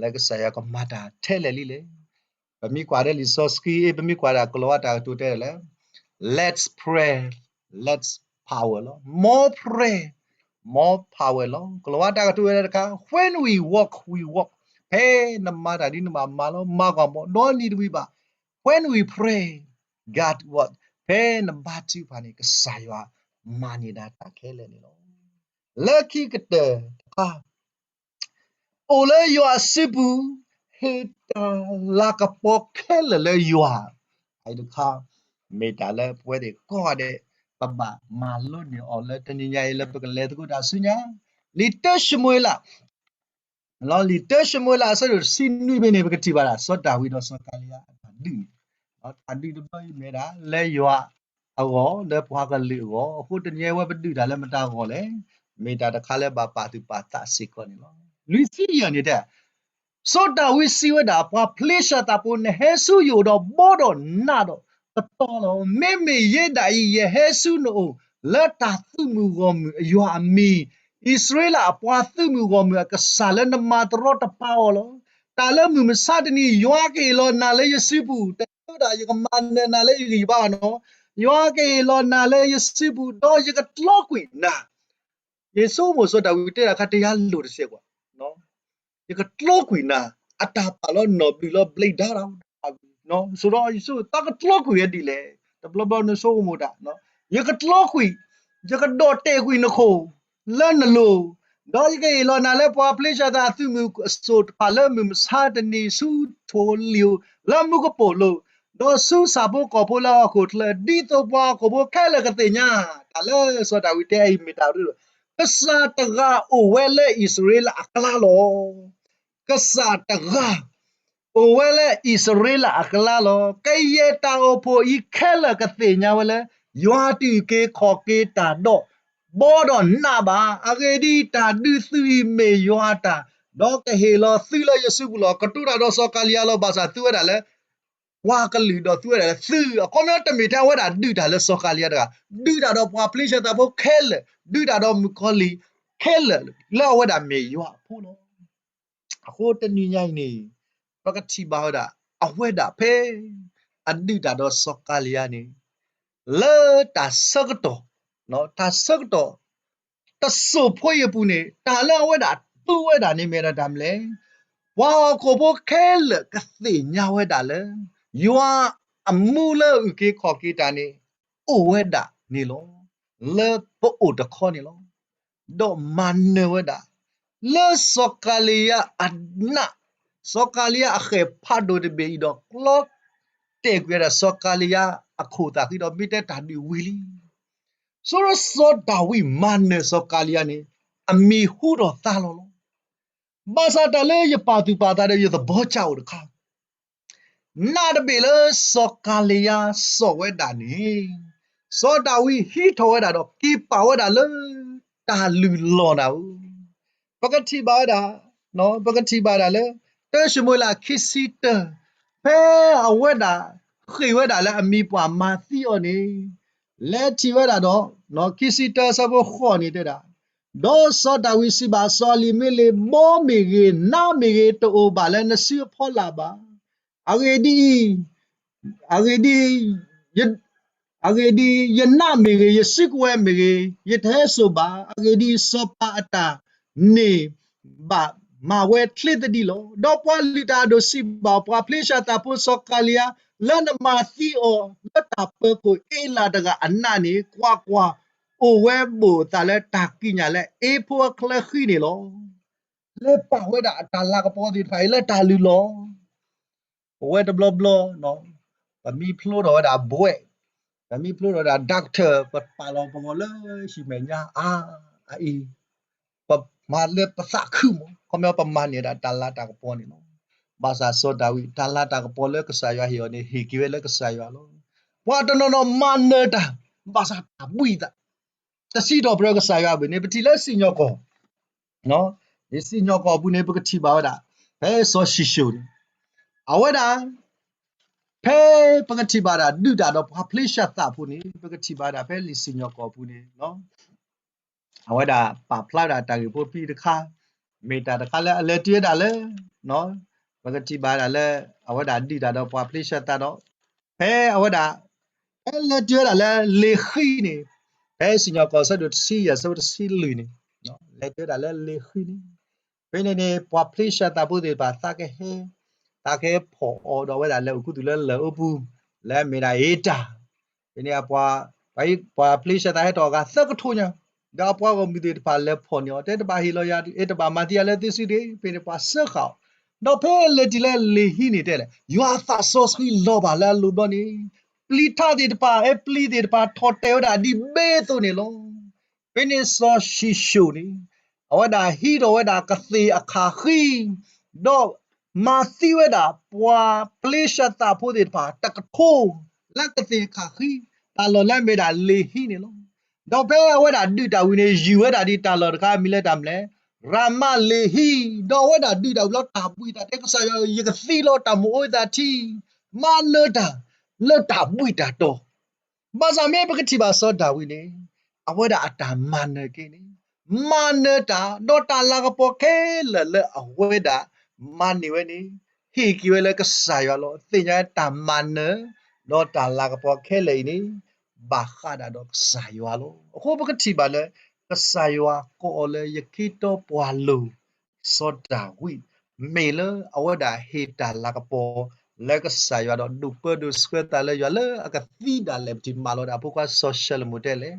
လၢကစၢ်ယွၤကမၤတၢ်ထဲလဲၣ်လံလဲၣ်. ပမ့ၢ်ကွၢ်ဒီးလံာ်စီဆှံ ပမ့ၢ်ကွၢ်ဒၣ်ကလီၤဝါတၢ်ကတိၤတဲဒၣ်လၢ Less prayer, less power လီၤ. More prayer, more power လီၤ. ကလီၤဝါတၢ်ကတိၤဝဲဒၣ်တခါ When we walk, we walk, ဖဲနမၤတၢ်ဒ်နဘၣ်မၤလီၤ မၤကွၢ်မး ဒီးနံၤတဝံၤဘၣ် When we pray, God work, ဖဲနဘါထုကဖၣ်န့ၣ် ကစၢ်ယွၤမၤန့ၢ်ဒၣ်တၢ်ခဲလၢာ်န့ၣ်လီၤ. လၢခံကတၢၢ်တခါ အိၣ်လၢယွၤစုပူၤ ဟ့ၣ်တၢ်လၤကပီၤခဲလၢာ်လၢယွၤ အအံၤတခါ မ့ၢ်တၢ်လၢပဝဲသ့ၣ်ကိးဂၤဒဲး ပဘၣ်မၤလိန့ၢ်အီၤလၢတနံၤညါအံၤ လၢပကလဲၤသကိးတၢ်ဆူညါ လံာ်တၢၡမူၤအ့လး လံာ်တၢၡမူၤအ့လးအဆၢဒိၣ်တဆံနွံဖဲန့ၣ် ပကထံၣ်ဘၣ်ဒၣ် စီၤဒၤဝံးဒီးစီၤကၤလံယါအတၢ်ဒုးန့ၣ်, တၢ်ဒုးတဘျီအံၤမ့ၢ်ဒၣ် လၢယွၤအဂီၢ် လၢပှၤကလုာ်အဂီၢ်, အဃိတနံၤအံၤဝဲပဒုးတၢ်လၢမတၤအဂီၢ်လဲၣ်, မ့ၢ်တၢ်တခါလၢဘၣ်ပာ်သူၣ်ပာ်သးစ့ၢ်ကီးန့ၣ်လီၤ. လွံၢ်ဆံယဲၢ်န့ၣ်တဲ စီၤဒၤဝံးစံးဝဲဒၣ် ပှၤဖလ့ၡသးဖိ နဟဲဆူယအိၣ်ဒီးဘီဒီးနးဒီးကတီၤလီၤ. မ့မ့ၢ်ယဲဒၣ်အံၤ ယဟဲဆူနအိၣ် လၢတၢ်သုးမုၢ်ဂီၢ်မုၢ်အယွၤအမံၤ, အံၣ်စရ့လးအပှၤသုးမုၢ်ဂီၢ်မုၢ်အကစၢ်လၢနမၤတရီတပါအီၤလီၤ. တၢ်လၢမုၢ်မဆါတနံၤ ယွၤကဟ့ၣ်လီၤနၤလၢယစုပူၤ, တၢ်လၢဒၣ်ယကမၤနၢၤနၤလၢယဂံၢ်ယဘါဘၣ်နီၤ, ယွၤကဟ့ၣ်လီၤနၤလၢယစုပူၤ ဒီးယကကျီကွံာ်နၤ ယဆိကမိၣ်စီၤဒၤဝံးတဲဒၣ်ခါ တယါလိာ်တစဲးကွၢ်, ယကကျီကွံာ်နၤ, အတၢ်ပာ်လီၤနီၣ်ဘျုးလီၤဘျ့ဒါတၢ်, ဆိဒီးယဆိကမိၣ် တၢ်ကကျီကွံာ်ဝဲဒ်လဲၣ်, တဘျီဘျီနဆိကမိၣ်တၢ်, ယကကျီကွံာ်, ယကဒိးတဲာ်ကွံာ်နခိၣ် လၢနလိၤ, ဒီးယကဟ့ၣ်လီၤနၤလၢပှၤဖလ့ၡသးအသုးမုၢ်အစိၤတဖၣ်လၢမုၢ်မဆါတနံၤ ဆူထိၣ်လံာ်လၢမူကပိာ်လိၤ, ဒီးဆူဆၣ်ဖိကီၢ်ဖိလၢဟီၣ်ခိၣ်ချၢ ဒ်သိးပှၤဟီၣ်ခိၣ်ဖိခဲလၢာ်ကသ့ၣ်ညါ, တၢ်လၢစီၤဒၤဝံးတဲအံၤမ့ၢ်တၢ်ရ့ဒိၣ်, ကစၢ်တဂၤအိၣ်ဝဲလၢအံၣ်စရ့လးအကျါလီၤ. ကစၢ်တဂၤ အိၣ်ဝဲလၢအံၣ်စရ့လးအကျါလီၤ. ကယဲၢ်တၢ်အိၣ်ဖှိၣ်အံၤခဲလၢာ်ကသ့ၣ်ညါဝဲလၢ ယွၤတအုၣ်က့ၤခီၣ်က့ၤတၢ်ဒီး ဘီဒီးနးဘၣ်. အဂ့ၢ်ဒ်အံၤ, တၢ်ဒုးသုးအံၤမ့ၢ်ယွၤအတၢ်, ဒီးကဟ့ၣ်လီၤသုလၢယစုပူၤလီၤ. ကတိၤတၢ်ဒီးစီၤကၤလံယါလီၤ. ဘၣ်ဆၣ်သုဝဲဒၣ်လၢ ပှၤကလုာ်ဒီးသုဝဲဒၣ်လၢသု, အခီပညီတမ့ၢ်ထဲအဝဲဒၣ်ဒုးတၢ်လၢစီၤကၤလံယါတဂၤ, ဒုးတၢ်ဒီးပှၤဖလ့ၡသးဖိခဲလၢာ်, ဒုးတၢ်ဒီးမုၣ်ကီၤလံၢ်ခဲလၢာ် လၢအဝဲဒၣ်မ့ၢ်ယွၤအဖိလီၤ. အဃိတနံၤညါအံၤန့ၣ် ပကထံၣ်ဘၣ်ဝဲဒၣ် အဝဲဒၣ်ဖဲ အဒုးတၢ်ဒီးစီၤကၤလံယါန့ၣ် လၢတၢ်ဆၢကတီၢ်, တၢ်ဆၢကတီၢ် တစိၢ်ဖိအံၤအပူၤန့ၣ် တၢ်လၢအဝဲဒၣ်တူၢ်ဝဲဒၣ်န့ၣ်မ့ၢ်ဒၣ်တၢ်မနုၤလဲၣ်, ပှၤဟီၣ်ခိၣ်ဖိခဲလၢာ်ကသ့ၣ်ညါဝဲဒၣ်လၢ ယွၤအမူလၢအုၣ်က့ၤခီၣ်က့ၤတၢ်န့ၣ် အိၣ်ဝဲဒၣ်န့ၣ်လီၤ. လၢပအိၣ်တခီန့ၣ်လီၤ. ဒီးမၤနၢၤဝဲဒၣ် လၢစီၤကၤလံယါအနး, စီၤကၤလံယါအဃဲၣ်ဖးဒိၣ်တဘ့ၣ်အံၤဒီး ကျီတဲာ်ကွံာ်ဝဲဒၣ်စီၤကၤလံယါအခိၣ်သးဃံဒီး မ့ၢ်တဲတၢ်ဒုးဝံၤလံ. ဆိဒီးစီၤဒၤဝံးမၤနၢၤစီၤကၤလံယါန့ၣ် အမံၤဟူထီၣ်သါလီၤလီၤ. ဘၣ်ဆၣ်တၢ်လၢယပာ်သူၣ်ပာ်သးဒီးယသဘီကၠိၣ်အိၣ်တခါ နးတဘ့ၣ်လၢစီၤကၤလံယါစိာ်ဝဲဒၣ်န့ၣ်, စီၤဒၤဝံးဟံးထီၣ်ဝဲဒၣ်ဒီးက့ၤပာ်ဝဲဒၣ်လၢ တၢ်လုၢ်လီၢ်နၤဧၢ, ပကထံၣ်ဘၣ်ဝဲဒၣ်, ပကထံၣ်ဘၣ်ဒၣ်လၢ တၢၡမူၤအ့လးခံဆံတၢ, ဖဲအဝဲဒၣ်ဃ့ၢ်ဝဲဒၣ်လၢအမံၤပှၢ်မၤသံအီၤန့ၣ်, လဲၤထံၣ်ဝဲဒၣ်ဒီး ခံဆံတၢဆၢဖိဃိးန့ၣ်တဲဒၣ်, ဒီးစီၤဒၤဝံးစံးဘၣ်စီၤအဘံမ့လ့း, ဘီမ့ၢ်ဂ့ၤ, နးမ့ၢ်ဂ့ၤ, တအိၣ်ဘၣ်လၢနစုအဖီလာ်ဘၣ်. အဂ့ၢ်ဒ်အံၤ, အဂ့ၢ်ဒ်အံၤ, အဂ့ၢ်ဒ်အံၤ, ယနးမ့ၢ်ဂ့ၤ, ယစုကဝဲၤမ့ၢ်ဂ့ၤ, ယတဟဲစိာ်ဘၣ်. အဂ့ၢ်ဒ်အံၤ, စီၤပၤအတၢ်န့ၢ်ဘၣ်မၤဝဲချ့သဒံးလီၤ. ဒီးပှၤလုၢ်တၢ်အဒိၣ်စံးဘၣ်ပှၤဖလ့ၡသးဖိစီၤကၤလံယါ, လၢနမၤသံအီၤလၢတၢ်ပၢၤခိၣ်အ့လးတဂၤအနးန့ၣ်, ကွၢ်ကွၢ်, အိၣ်ဝဲဘိၣ်အသးလၢတၢ်ကံးညာ်လၢအ့ဖိအချၢဃံန့ၣ်လီၤ. လဲၤပာ်ဝဲဒၣ်အတၢ်လၤကပီၤသ့ၣ်တဖၣ်အံၤလၢတၢ်လုၢ်လီၢ် ပဝဲတဘျီဘျီ, ပမ့ၢ်ဖျိထီၣ်ဝဲဒၣ်ဘှဲၣ်, ပမ့ၢ်ဖျိထီၣ်ဝဲဒၣ် doctor, ပပာ်လီၤပဂီၤလၢဟံၣ်မဲာ်ညါအါအအံၤ, ပမၤလၢပသးခုမး, ခီပညီပမၤန့ၢ်ဒၣ်တၢ်လၤတၢ်ကပီၤန့ၣ်လီၤ. ဘၣ်ဆၣ်စီၤဒၤဝံး တၢ်လၤတၢ်ကပီၤလၢကစၢ်ယွၤဟ့ၣ်အီၤန့ၣ် ဟ့ၣ်က့ၤဝဲလၢကစၢ်ယွၤလီၤ. ပှၤတနီၤနီၤမၤနၢၤတၢ်, ဘၣ်ဆၣ်တၢ်ဘှံးသး တစံးထီၣ်ပတြၢၤကစၢ်ယွၤဘၣ်န့ၣ် ပထံၣ်လၢစံၣ်ညီၣ်ကွီၢ်, လံာ်စံၣ်ညီၣ်ကွီၢ်အပူၤန့ၣ် ပကထံၣ်ဘၣ်ဝဲဒၣ်, ဖဲစီၤၡံၣ်ၡိၣ်န့ၣ်, အဝဲဒၣ်, ဖဲပကထံၣ်ဘၣ်ဒၣ်ဒုးတၢ်ဒီးပှၤဖလ့ၡသးဖိန့ၣ် ပကထံၣ်ဘၣ်ဒၣ်ဖဲလံာ်စံၣ်ညီၣ်ကွီၢ်အပူၤန့ၣ် အဝဲဒၣ်ပာ်ဖျါဝဲဒၣ်တၢ်ဂ့ၢ်ဖိဖဲတခါ, မ့ၢ်တၢ်တခါလၢအလဲၤတုၤဝဲဒၣ်လၢ, ပကထံၣ်ဘၣ်ဒၣ်လၢ, အဝဲဒၣ်ဒုးတၢ်ဒီးပှၤဖလ့ၡသးဒီး, ဖဲအဝဲဒၣ်, ဖဲလဲၤတုၤဝဲဒၣ်လၢလ့ၤဃံန့ၣ်, ဖဲစံၣ်ညီၣ်ကွီၢ်ဆၢဒိၣ်တဆံယဲၢ်ဆၢဖိတဆံလွံၢ်န့ၣ်, လဲၤတုၤဝဲဒၣ်လၢလ့ၤဃံန့ၣ်, ဖဲန့ၣ်န့ၣ် ပှၤဖလ့ၡသးဖိသ့ၣ်တဖၣ်သးကဟဲ, သးကဟဲဖီၣ်အီၤဒီးအဝဲဒၣ်လဲၤအိၣ်ခူသူၣ်လၢလၢၢ်အိပူၤ, လၢအမ့ၢ်ဒၣ်အ့တၢ်, ဖဲန့ၣ်, ပှၤဖလ့ၡသးဟဲထီၣ်အဂၤသၢကထိညါ, ဒီးအပှၤဂီၢ်မုၢ်သ့ၣ်တဖၣ်လဲၤဖီၣ်န့ၢ်အီၤ, တဲတဘၣ်ဟ့ၣ်လီၤယၤ, အဲတဘၣ်မၤသံယၤလၢသုစုတဂ့ၤ, ဖဲန့ၣ်ပှၤစၢဃာ်အီၤ, ဒီးဖဲလဲၤတုၤလၢလ့ၤဃံန့ၣ်တဲလဲၣ်, ယွၤအသးစီဆှံလီၤဘၣ်လၢအလိၤဘျီန့ၣ်, ပျံၤထးသ့ၣ်တဖၣ်, အဲပျံၤသ့ၣ်တဖၣ်ထီၣ်တဲာ်ဝဲဒၣ်ဒ်ဘ့သိးန့ၣ်လီၤ. ဖဲန့ၣ်စီၤၡံၣ်ၡိၣ်န့ၣ်, အဝဲဒၣ်ဟံးထီၣ်ဝဲဒၣ်ကသ့ၣ်အခးဃံ, ဒီးမၤသံဝဲဒၣ်ပှၤဖလ့ၡသးဖိသ့ၣ်တဖၣ်တကထိ, လၢကသ့ၣ်အခးဃံ, တၢ်လီၢ်လၢအမ့ၢ်ဒၣ်လ့ၤဟံန့ၣ်လီၤ. ဒီးဖဲအဝဲဒၣ်ဒုးတၢ်ဝံၤန့ၣ် ယုၢ်ဝဲဒၣ်ဒ်တၢ်လီၢ်တခါအမံၤလၢတၢ်မနုၤလဲၣ်, ရၤမးလ့ၤဟံ, ဒီးအဝဲဒၣ်ဒုးတၢ်ဝံၤလီၤတၢ်ဘှံးတၢ်တဲကစၢ်ယွၤ, ယကသံလီၤတၢ်မုၢ်အိၣ်သးထံ, မၤနၢၤတၢ်လၢတၢ်ဘှံးတၢ်တီၤ ဘၣ်ဆၣ်မ့ၢ်ပကထံၣ်ဘၣ်စီၤဒၤဝံးန့ၣ်, အဝဲဒၣ်အတၢ်မၤနၢၤက့န့ၣ်, မၤနၢၤတၢ်, ဒီးတၢ်လၤကပီၤခဲလၢာ်လၢအဝဲဒၣ်မၤန့ၢ်ဝဲန့ၣ်, ဟ့ၣ်က့ၤဝဲလၢကစၢ်ယွၤလီၤ. သ့ၣ်ညါတၢ်မၤနၢၤ, ဒီးတၢ်လၤကပီၤခဲလၢာ်အံၤန့ၣ်, ဘၣ်ဃးဒၣ်ဒီးကစၢ်ယွၤလီၤ. အဃိပကထံၣ်ဘၣ်လၢ ကစၢ်ယွၤကိးအီၤလၢယခ့တီပှၤလိၤ စီၤဒၤဝံး, မ့ၢ်လၢအဝဲဒၣ်ဟ့ၣ်တၢ်လၤကပီၤလၢကစၢ်ယွၤဒီးဒိးပၢဒိးဆှၢသးလၢယွၤလၢအကသံဒၣ်လဲာ် ပထံၣ်မၤလီၤဒၣ်အဖိခွါစီၤၡလိၤမိၤတဲလဲၣ်,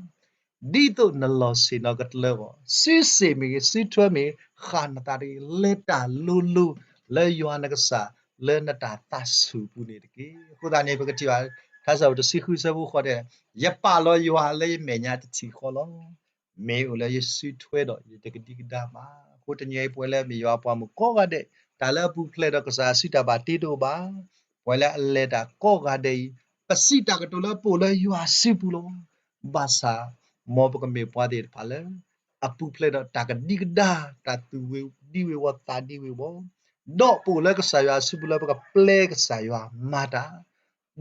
ဒ်သိးနလီၢ်ဆ့ၣ်နီၤကတၢၢ်အဂီၢ်, စုစ့ၣ်မ့ၢ်ဂ့ၤ, စုထွဲမ့ၢ်ဂ့ၤ, ဃၣ်နသးတဂ့ၤ, လဲၤတၢ်လိၤလိၤလၢယွၤနကစၢ်လၢနတၢ်သးဆူၣ်ပူၤန့ၣ်တက့ၢ်. အဃိသတးန့ၣ် ပကထံၣ်ဘၣ် ထါစံးပတြၢၤတဆံဃုဆၢဖိဃိးတဲ, ယပာ်လီၤယွၤလၢယမဲာ်ညါတထံၣ်ဃီလီၤ. မ့ၢ်အိၣ်လၢယစုထွဲဒီးယတကဒံကဒါဘၣ်. အဃိတနံၤအံၤပဝဲလၢမ့ၢ်ယွၤအပှၤမုၣ်ကိးဂၤဒဲး, တၢ်လၢအပူၤဖျဲးဒီးကစၢ်စုတၢ်ဘၣ်တ့တအိၣ်ဘၣ်. ပဝဲလၢအလဲၤတၢ်ကိးဂၤဒဲးအံၤ, ပစံးတၢ်ကတိၤလၢပအိၣ်လၢယွၤစုပူၤလီၤ. ဘၣ်ဆၣ်, မ်ပကမ့ၢ်ပှၤသ့ၣ်တဖၣ်လၢ အပူၤဖျဲးဒီးတၢ်ကဒံကဒါ, တၢ်သူၣ်ဝံၤဒံဝံၤဝီၤသးဒံဝံၤဝီၤ, ဒီးပအိၣ်လၢကစၢ်ယွၤအစုပူၤလၢပကပျဲကစၢ်ယွၤမၤတၢ်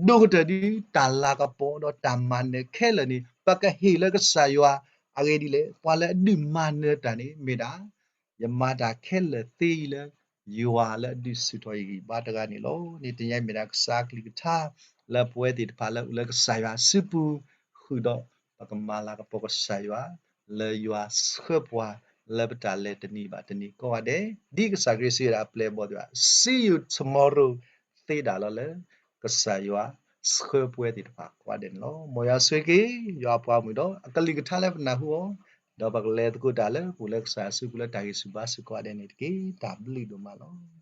ဒိၣ်ကတၢၢ်ဒ်တၢ်လၤကပီၤဒီးတၢ်မၤနၢၤခဲလၢာ်န့ၣ် ပကဟ့ၣ်လၢကစၢ်ယွၤအဂ့ၢ်ဒ်လဲၣ်. ပှၤလၢအဒုးမၤနၢၤတၢ်န့ၣ်မ့ၢ်ဒၣ်, ယမၤတၢ်ခဲလၢာ်သ့အံၤလၢ ယွၤလၢအဒုးဆူၣ်ထီၣ်ယဂံၢ်ဘါတဂၤန့ၣ်လီၤ. န့ၣ်တနံၤအံၤမ့ၢ်ဒၣ်ကစၢ်အကလုၢ်ကထါ လၢပဝဲသ့ၣ်တဖၣ်လၢအိၣ်လၢကစၢ်ယွၤအစုပူၤ, ဃုာ်ဒီးပကမၤလၤကပီၤကစၢ်ယွၤ, လၢယွၤဆှၢပှၤလၢပတၢ်လဲၤတနံၤဘၣ်တနံၤကိးဂၤဒဲး, ဒ်ကစၢ်ခရံာ်စံးဝဲဒၣ်အပျဲၢ်အဘီၣ်သ့ၣ်တဖၣ်, See you tomorrow, သ့ဒၣ်လီၤလၢ ကစၢ်ယွၤဆှၢပဝဲသ့ၣ်တဖၣ်ကိးဂၤဒဲးန့ၣ်လီၤ. မ်ယွၤဆိၣ်ဂ့ၤက့ၤ ယွၤအပှၤမုၣ်ဒီး အကလုၢ်ကထါလၢပနၢ်ဟူအီၤ, ဒီးပကလဲၤသကိးတၢ်လၢပအိၣ်လၢကစၢ်ယွၤအစုပူၤလၢတၢ်ဂံၢ်ဆူၣ်ဘါဆူၣ်ကိးဂၤဒဲးန့ၣ်တက့ၢ်. တၢ်ဘျုးဒိၣ်မးလီၤ.